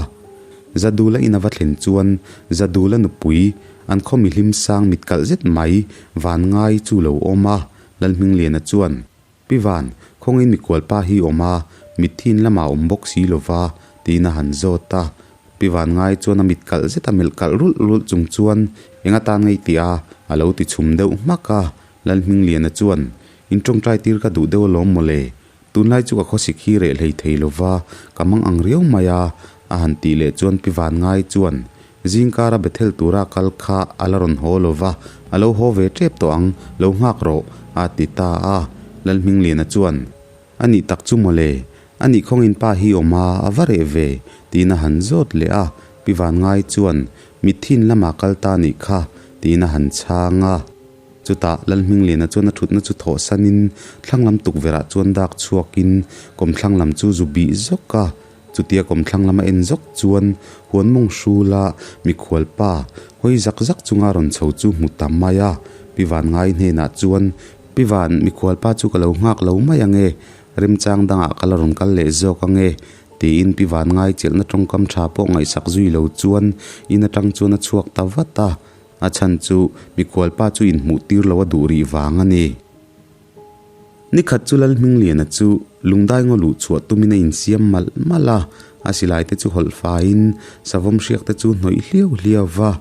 Speaker 2: Zadula in a va thlen chuan Zadula nupui an khaw mihlim sang mit kalh zet mai van ngai chu lo awm a, Lalhmingliana chuan Pi Van, khawngin mikual pa hi awm a, mitthi in lamah awm bawk si lo va, tiin a han zawt a. Pi Van ngai chuan a mit kalh zet a melh kalh rulh rulh chung chuan eng atan ngei tih a, a lo ti chhum deuh hmak a. Lalhmingliana chuan, In tawngtai tir ka duh deuh alawm mawle. Tunlai chu ka khawsik hi reh hlei thei lo va, ka mang ang riau mai a, a han tih leh chuan Pi Vanngai chuan Zingkara Bethel tura kal kha a la rawn haw lo va, a lo haw ve tep tawh ang, lo nghak rawh, a ti ta a. Lalhmingliana chuan, A nih tak chu mawle, a nih khawngin pa hi awm a, a va reh ve, tiin a han zawt leh a. Pi Vanngai chuan, Mithin lamah kal ta nih kha, tiin a han chhang a. Chutah Lalhmingliana chuan a thutna chu thawhsanin thlanglam tukverhah chuan dak chhuakin kawmthlang lam chu zu bih zawk a. Chutia kawmthlang lama en zawk chuan huan mawng hrula mikhual pa hawi zak zak chunga rawn chho chu hmu ta mai a. Pi Vanngai hnenah chuan, Pi Van, mikhual pa chu ka lo nghak lo mai ange, remchang dangah ka la rawn kal leh zawk ange, tiin Pi Vanngai chelhna tawngkam tha pawh ngaihsak zui lo chuan in atang chuan a chhuak ta vat a. A chhan chu mikhual pa chu inhmuh tir lo a duh rih vang a ni. Ni khat chu Lalhmingliana chu lungdai ngaw luh chhuah tumin a insiam malh malh a, a silai te chu hawlh faiin savawm hriak te chu hnawih hliau hliau va.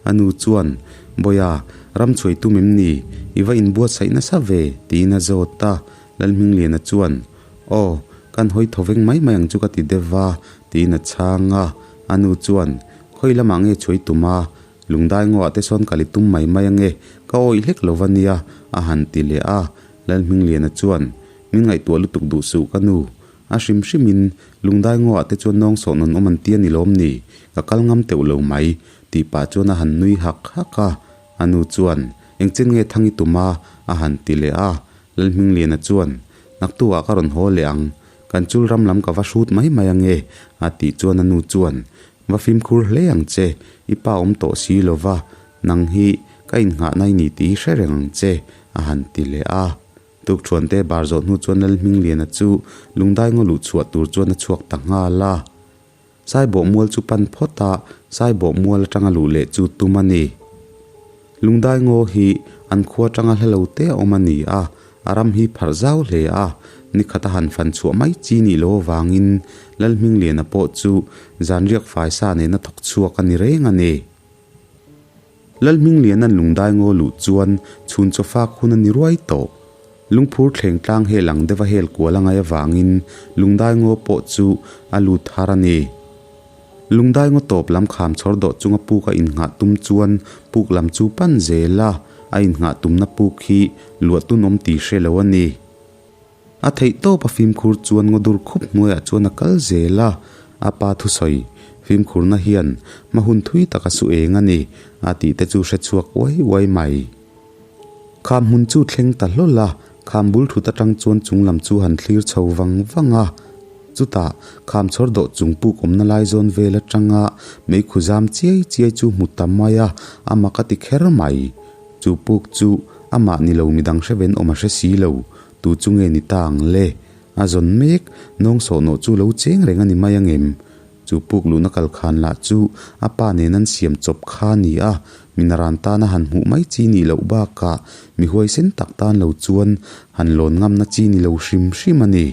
Speaker 2: A nu chuan, Bawiha, ram chhuai tum em ni? I va inbuatsaih nasa ve? tiin a zawt a. Lalhmingliana chuan, Aw, kan hawi thaw veng mai mai ang chu ka ti deuh va, tiin a chhang a. A nu chuan, Khawi lamah nge chhuai tum a? Lungdai ngawah te sawn kal i tum mai mai ange, ka awih hlek lo va nia, a han ti leh a. Lalhmingliana chuan, Min ngaihtuah lutuk duh suh ka nu. A hrim hrimin, Lungdai ngawah te chuan nawng sawh nawn awm an ti a ni lawm ni? Ka kal ngam teuh lo mai, tih pah chuan a han nui hak hak a. A nu chuan, Engchen nge thang i tum a? a han ti leh a. Lalhmingliana chuan, Naktukah ka rawn haw leh ang. Kan chul ram lam ka va hrut mai mai ange, a tih chuan a nu chuan, Va fimkhur hle ang che, i pa awm tawh si lo va, nang hi ka innghahna i ni tih hi hre reng ang che, a han ti leh a. Tukthuante bar zawh hnu chuan Lalhmingliana chu lungdai ngaw luh chhuah tur chuan a chhuak ta nghal a. Saibawh mual chu pan phawt a, Saibawh mual atanga luh leh chu tum a ni. Lungdai ngaw hi an khua atanga hla lo te a awm a ni a, a ram hi pharh zau hle a, nikhat a han fan chhuah mai chi nih lo avangin Lalhmingliana pawh chu zanriak faisa nena thawk chhuak a ni reng a ni. Lalhmingliana'n Lungdai ngaw luh chuan chhun chaw fak hun a ni ruai tawh. Lungphur thleng tlang hel ang deuha hel kual a ngaih avangin Lungdai ngaw pawh chu a lut har a ni. Lungdai ngaw tawp lam kham chhawr dawh chunga puk a innghah tum chuan puk lam chu pan zel a, a innghah tumna puk hi luah tun awm tih hre lo a ni. A theih tawp a fimkhur chuan ngaw dur khup hnuaiah chuan a kal zel a, a pa thusawi fimkhurna hian hma hun thui tak a su eng a ni a tih te chu hre chhuak uai uai mai. Kham hmun chu thleng ta hlawl a, kham bul thut atang chuan chung lam chu han thlir chho vang vang a. Chutah, kham chhawr dawh chung puk awmna lai zawn vel atanga meikhu zam chiai chiai chu hmu ta mai a, a mak a ti kher mai. Chu puk chu amah ni lo midang hre ven awm a hre si lo, tu chu nge ni ta ang le? A zawn mek, nawng sawhnawh chu lo cheng reng a ni mai angem? Chu puk luhna kal khan lah chu a pa nen an siam chawp kha a ni a, minaran tana han hmuh mai chi nih loh bakah mi huaisen tak tan lo chuan han lawn ngamna chi ni lo hrim hrim a ni.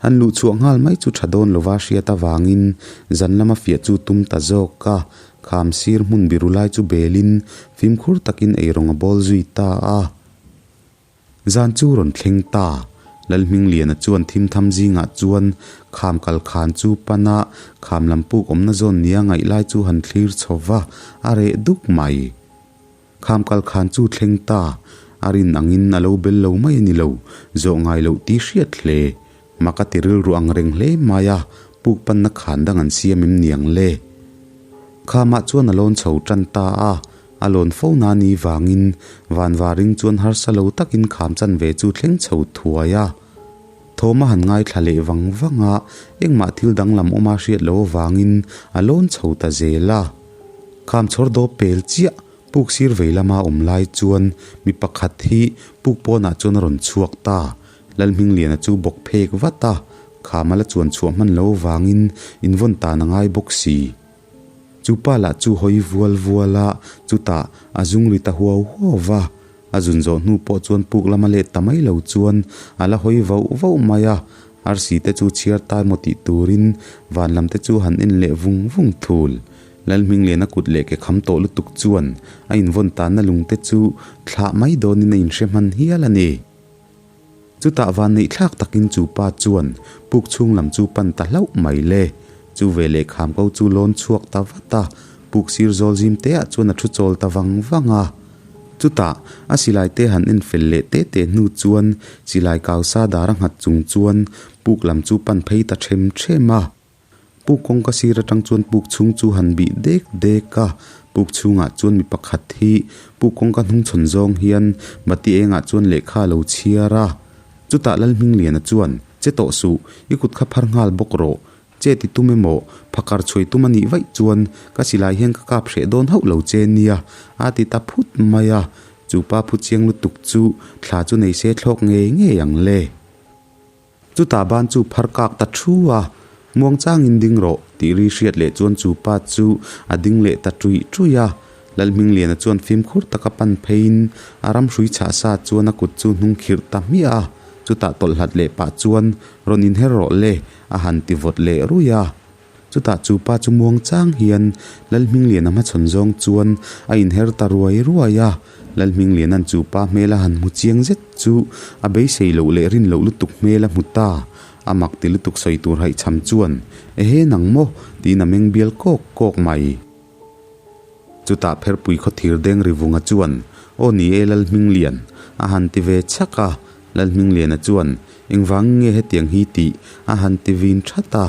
Speaker 2: Han luh chhuah nghal mai chu tha dawn lova hriat avangin zan lama fiah chu tum ta zawk a, kham sir hmun biru lai chu belin fimkhur takin eirawng a bawl zui ta a. Zan chu rawn thleng ta. Lalhmingliana chuan thimtham zingah chuan kham kal khan chu pan a, kham lam puk awmna zawn nia ngaih lai chu han thlir chho va, a reh duk mai. Kham kal khan chu thleng ta. A rin angin a lo bel lo mai a ni lo, zawh ngai loh tih hriat hle. Mak a ti rilru ang reng hle mai a, puk panna khan dang an siam em niang le? Khamah chuan a lawn chho tan ta a, a lawn fo na ni vangin vanvaring chuan harsa lo takin kham chan ve chu thleng chho thuai a. Thawm a han ngaithla leh vang vang a, engmah thil danglam awma hriat lo avangin a lawn chho ta zel a. Kham chhawr dawp pel chiah Puk sir vei lama awm lai chuan mi pakhat hi puk pawnah chuan a rawn chhuak ta. Lalhmingliana chu bawk phek vat a, khama la chuan chhuah hman lo vangin invawn tan a ngai bawk si. Chu pa lah chu hawi vual vual a, chutah a zung ri ta huau huau va. A zun zawh hnu pawh chuan puk lama let ta mai lo chuan a la hawi vauh vauh mai a, arsi te chu chhiar tai maw tih turin van lam te chu han en leh vung vung thul. Lalhmingliana kut leh ke kham tawh lutuk chuan a invawn tanna lungte chu thlah mai dawnin a inhre hman hial a ni. Chutah vanneih thlak takin chu pa chuan puk chhung lam chu pan ta hlauh mai le. Chu veleh khamko chu lawn chhuak ta vat a, puk sir zawl zim te ah chuan a thu chawl ta vang vang a. Chutah a silai te han en fel leh te te hnu chuan silai kau sa dar a nghat chung chuan puk lam chu pan phei ta them them a. Puk kawngka sir atang chuan puk chhung chu han bih dek dek a, puk chhungah chuan mi pakhat hi puk kawngka hnung chhawn zawng hian bati engah chuan lehkha a lo chhiar a. Chutah Lalhmingliana chuan, Che tawh suh, i kut kha phar nghal bawk rawh. Che ti tum emaw, phakar chhuai tum a nih vaih chuan ka silai hian ka kap hreh dawn hauh lo che nia, a ti ta phut mai a. Chu pa phu chiang lutuk chu thla chu nei se thlawk ngei ngei ang le. Chutah ban chu phar kak ta thu a, Muangchangin ding rawh, tih ri hriat leh chuan chu pa chu a ding leh ta ṭuih ṭuih a. Lalhmingliana chuan fimkhur taka pan pheiin a ram hrui chhah sa chuan a kut chu hnung khirh ta hmiah a. Chutah tawlhlat leh pah chuan, Rawn inher rawh le, a han ti vawt leh ruih a. Chutah chu pa chu muangchang hian Lalhmingliana hmachhawn zawng chuan a inher ta ruai ruai a. Lalhmingliana'n chu pa hmel a han hmu chiang zet chu a beisei loh leh rin loh lutuk hmel a hmu ta. A mak ti lutuk sawi tur haihchham chuan, Ehe nang maw? tiin a meng bial kawk kawk mai. Chutah Pherpui khawthir deng Rivunga chuan, Aw ni e Lalhminglian, a han ti ve chhak a. Lalhmingliana chuan, Engvang nge hetiang hi tih? a han ti vin that a.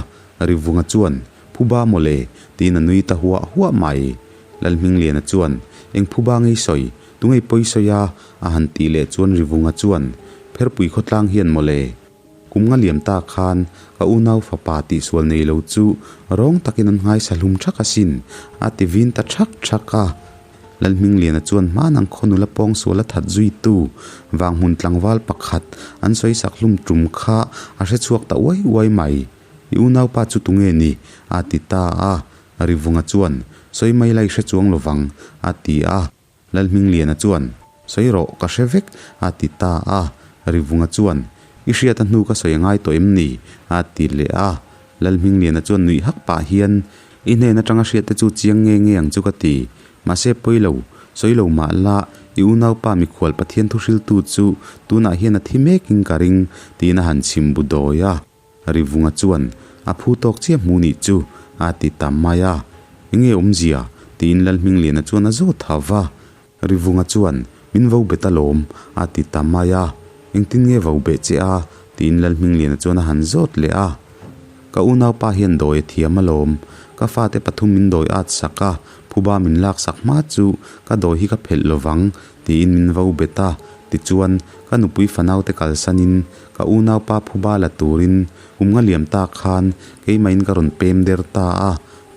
Speaker 2: Rivunga chuan, Phuba mawle, tiin a nui ta huah huah mai. Lalhmingliana chuan, Eng phuba ngei sawi, tungei pawi sawi a? a han tih leh chuan Rivunga chuan, Pherpui khawtlang hian mawle, kum nga liam ta khan ka unau fapa tihsual nei lo chu rawng takin an nghaisa hlum thak asin, a ti vin ta thak thak a. Lalhmingliana chuan hmanang khaw nula pawngsual a that zuitu vanghmun tlangval pakhat an sawisak hlum tum kha a hre chhuak ta uai uai mai. I unaupa chu tunge ni? a ti ta a. Rivunga chuan, Sawi mai lai hre chuang lovang, a ti a. Lalhmingliana chuan, Sawi rawh, ka hre vek, a ti ta a. Rivunga chuan, I hriat a hnu ka sawi a ngai tawh em ni? a ti leh a. Lalhmingliana chuan nuih hak pah hian, I hnen atanga hriat te chu chiang nge nge ang chu ka ti. Mahse pawi lo, sawi lo mah la, i unaupa mikhual Pathian thuhriltu chu tunah hian a thi mekin ka ring, tiin a han chhim bu dawi a. Rivunga chuan, A phu tawk chiah hmu nih chu, a ti ta mai a. Enge awmzia? tiin Lalhmingliana chuan a zawt ha va. Rivunga chuan, Min vo bet alawm, a ti ta mai a. Engtin nge vo beh che a? tiin Lalhmingliana chuan a han zawt leh a. Ka unaupa hian dawi a thiam alawm. Ka fate pathum min dawi at sak a, phuba min lak sak hma chu ka dawi hi ka phelh lovang, tiin min vo bet a. Tichuan, ka nupui fanaute kalsanin ka unaupa phuba la turin kum nga liam ta khan keimahin ka rawn pem der ta a.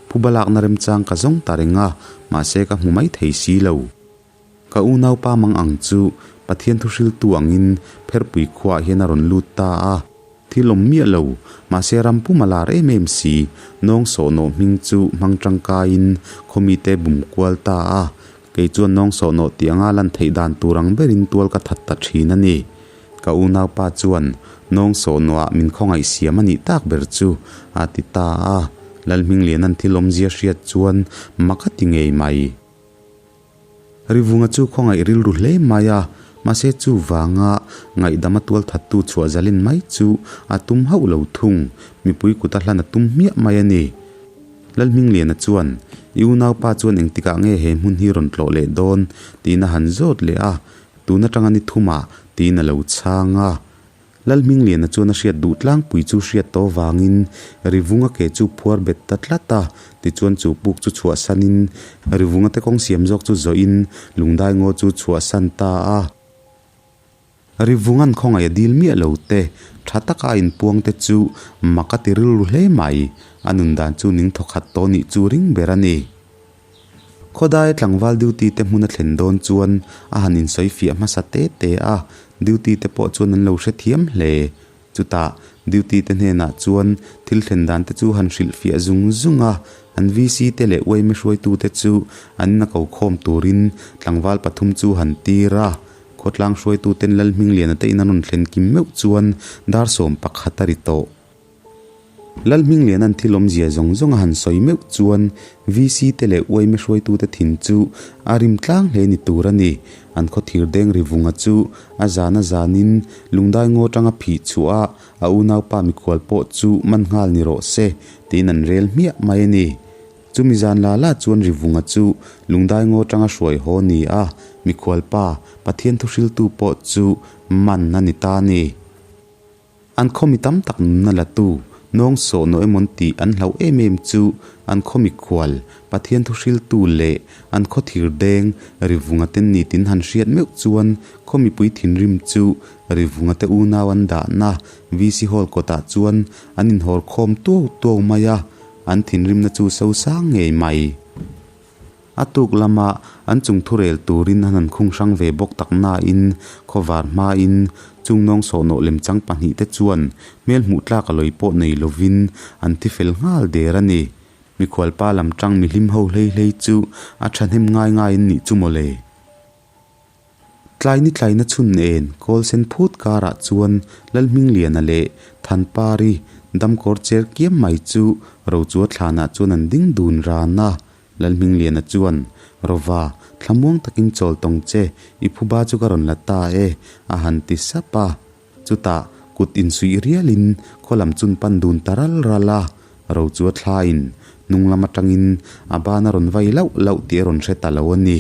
Speaker 2: Phuba lakna remchang ka zawng ta reng a, mahse ka hmu mai thei si lo. Ka unaupa mang ang chu Pathian thuhriltu angin Pherpui khuaah hian a rawn lut ta a. Thil awm miah lo, mahse ram pum a lar em em si. Nawng sawhnawh hming chu hmang tangkaiin khawmite bum kual ta a. Kei chuan nawng sawhnawh tih anga lan theih dan tur ang berin tual ka that ta thin a ni. Ka unaupa chuan nawng sawhnawhah min khawngaih siam a nih tak ber chu a ti ta a. Lalhmingliana'n thil awmzia hriat chuan mak a ti ngei mai. Rivunga chu khawngaih rilru hle mai a, mahse chu vanga ngaihdama tualthattu chhuah zalin mai chu a tum hauh lo thung, mipui kuta hlan a tum hmiah mai a ni. Lalhmingliana chuan, I unaupa chuan engtikah nge he hmun hi rawn tlawh leh dawn? tiin a han zawt leh a, tun atanga ni thumah tiin a lo chhang a. Lalhmingliana chuan a hriat duh tlangpui chu hriat tawh vangin Rivunga ke chu phuar bet ta tlat a, tichuan chu puk chu chhuahsanin Rivunga te kawng siam zawk chu zawhin Lungdai ngaw chu chhuahsan ta a. Rivunga'n khawngaih a dil miah lo te, tha taka a inpuang te chu mak a ti rilru hle mai, a nun dan chu ning thawkhat tawh nih chu ring ber a ni. Khawdaia tlangval duty te hmun a thlen dawn chuan a han insawi fiah hmasa te te a, duty te pawh chuan an lo hrethiam hle. Chutah duty te hnenah chuan thil thlen dan te chu han hrilh fiah zung zung a, an VC te leh uaime hruaitu te chu an ina ko khawm turin tlangval pathum chu han tir a. Khawtlang hruaitu ten Lalhmingliana te in an rawn thlen kim meuh chuan dar 11 a ri tawh. Lalhmingliana'n thil awmzia zawng zawng a han sawi meuh chuan VC te leh uaime hruaitute thin chu a rim tlang hle ni tur a ni. An khaw thir deng ri vunga chu a zan a zanin lungdai ngaw tanga phih chhuah a, a unaupa mikhual pawh chu man nghal ni rawh se tiin an rel hmiah mai a ni. Chumi zan la la chuan Rivunga chu lungdai ngaw tanga hruai haw ni a, mikhualpa Pathian thuhriltu pawh chu man a ni ta a ni. An khaw mi tam tak nunna la tu, nawng sawh nawh emawn tih an hlauh em em chu an khaw mikhual Pathian thuhriltu leh an khaw thir deng Rivunga te ni tin han hriat meuh chuan khaw mipui thinrim chu Rivunga te unau an dahna VC Hall kawtah chuan an inhawr khawm tuau tuau mai a, an thinrimna chu so sang ngei mai. A tuk lama an chung thurel turin an han khung hrang ve bawk tak nain khawvar hmain chung nawng sawhnawh lemchang pahnihte chuan hmel hmuh tlak a lawi pawh nei lovin an thi fel nghal der a ni. Mikhualpa lam tang mihlim ho hlei hlei chu a thahnem ngai ngaiin nih chu mawle. Tlai ni tlaina chhun nen kawl sen phut karah chuan Lalhmingliana leh Thanpari damkawr cher kiam mai chu Rochua thlanah chuan an ding dun ran a. Lalhmingliana chuan, Rova, thlamuang takin chawl tawng che, i phuba chu ka rawn la ta e, a han ti sap a. Chutah kut insuih rialin khaw lam chun pan dun ta ral ral a, Rochua thlain hnung lam atangin a ban a rawn vai lauh lauh tih a rawn hre ta lo a ni.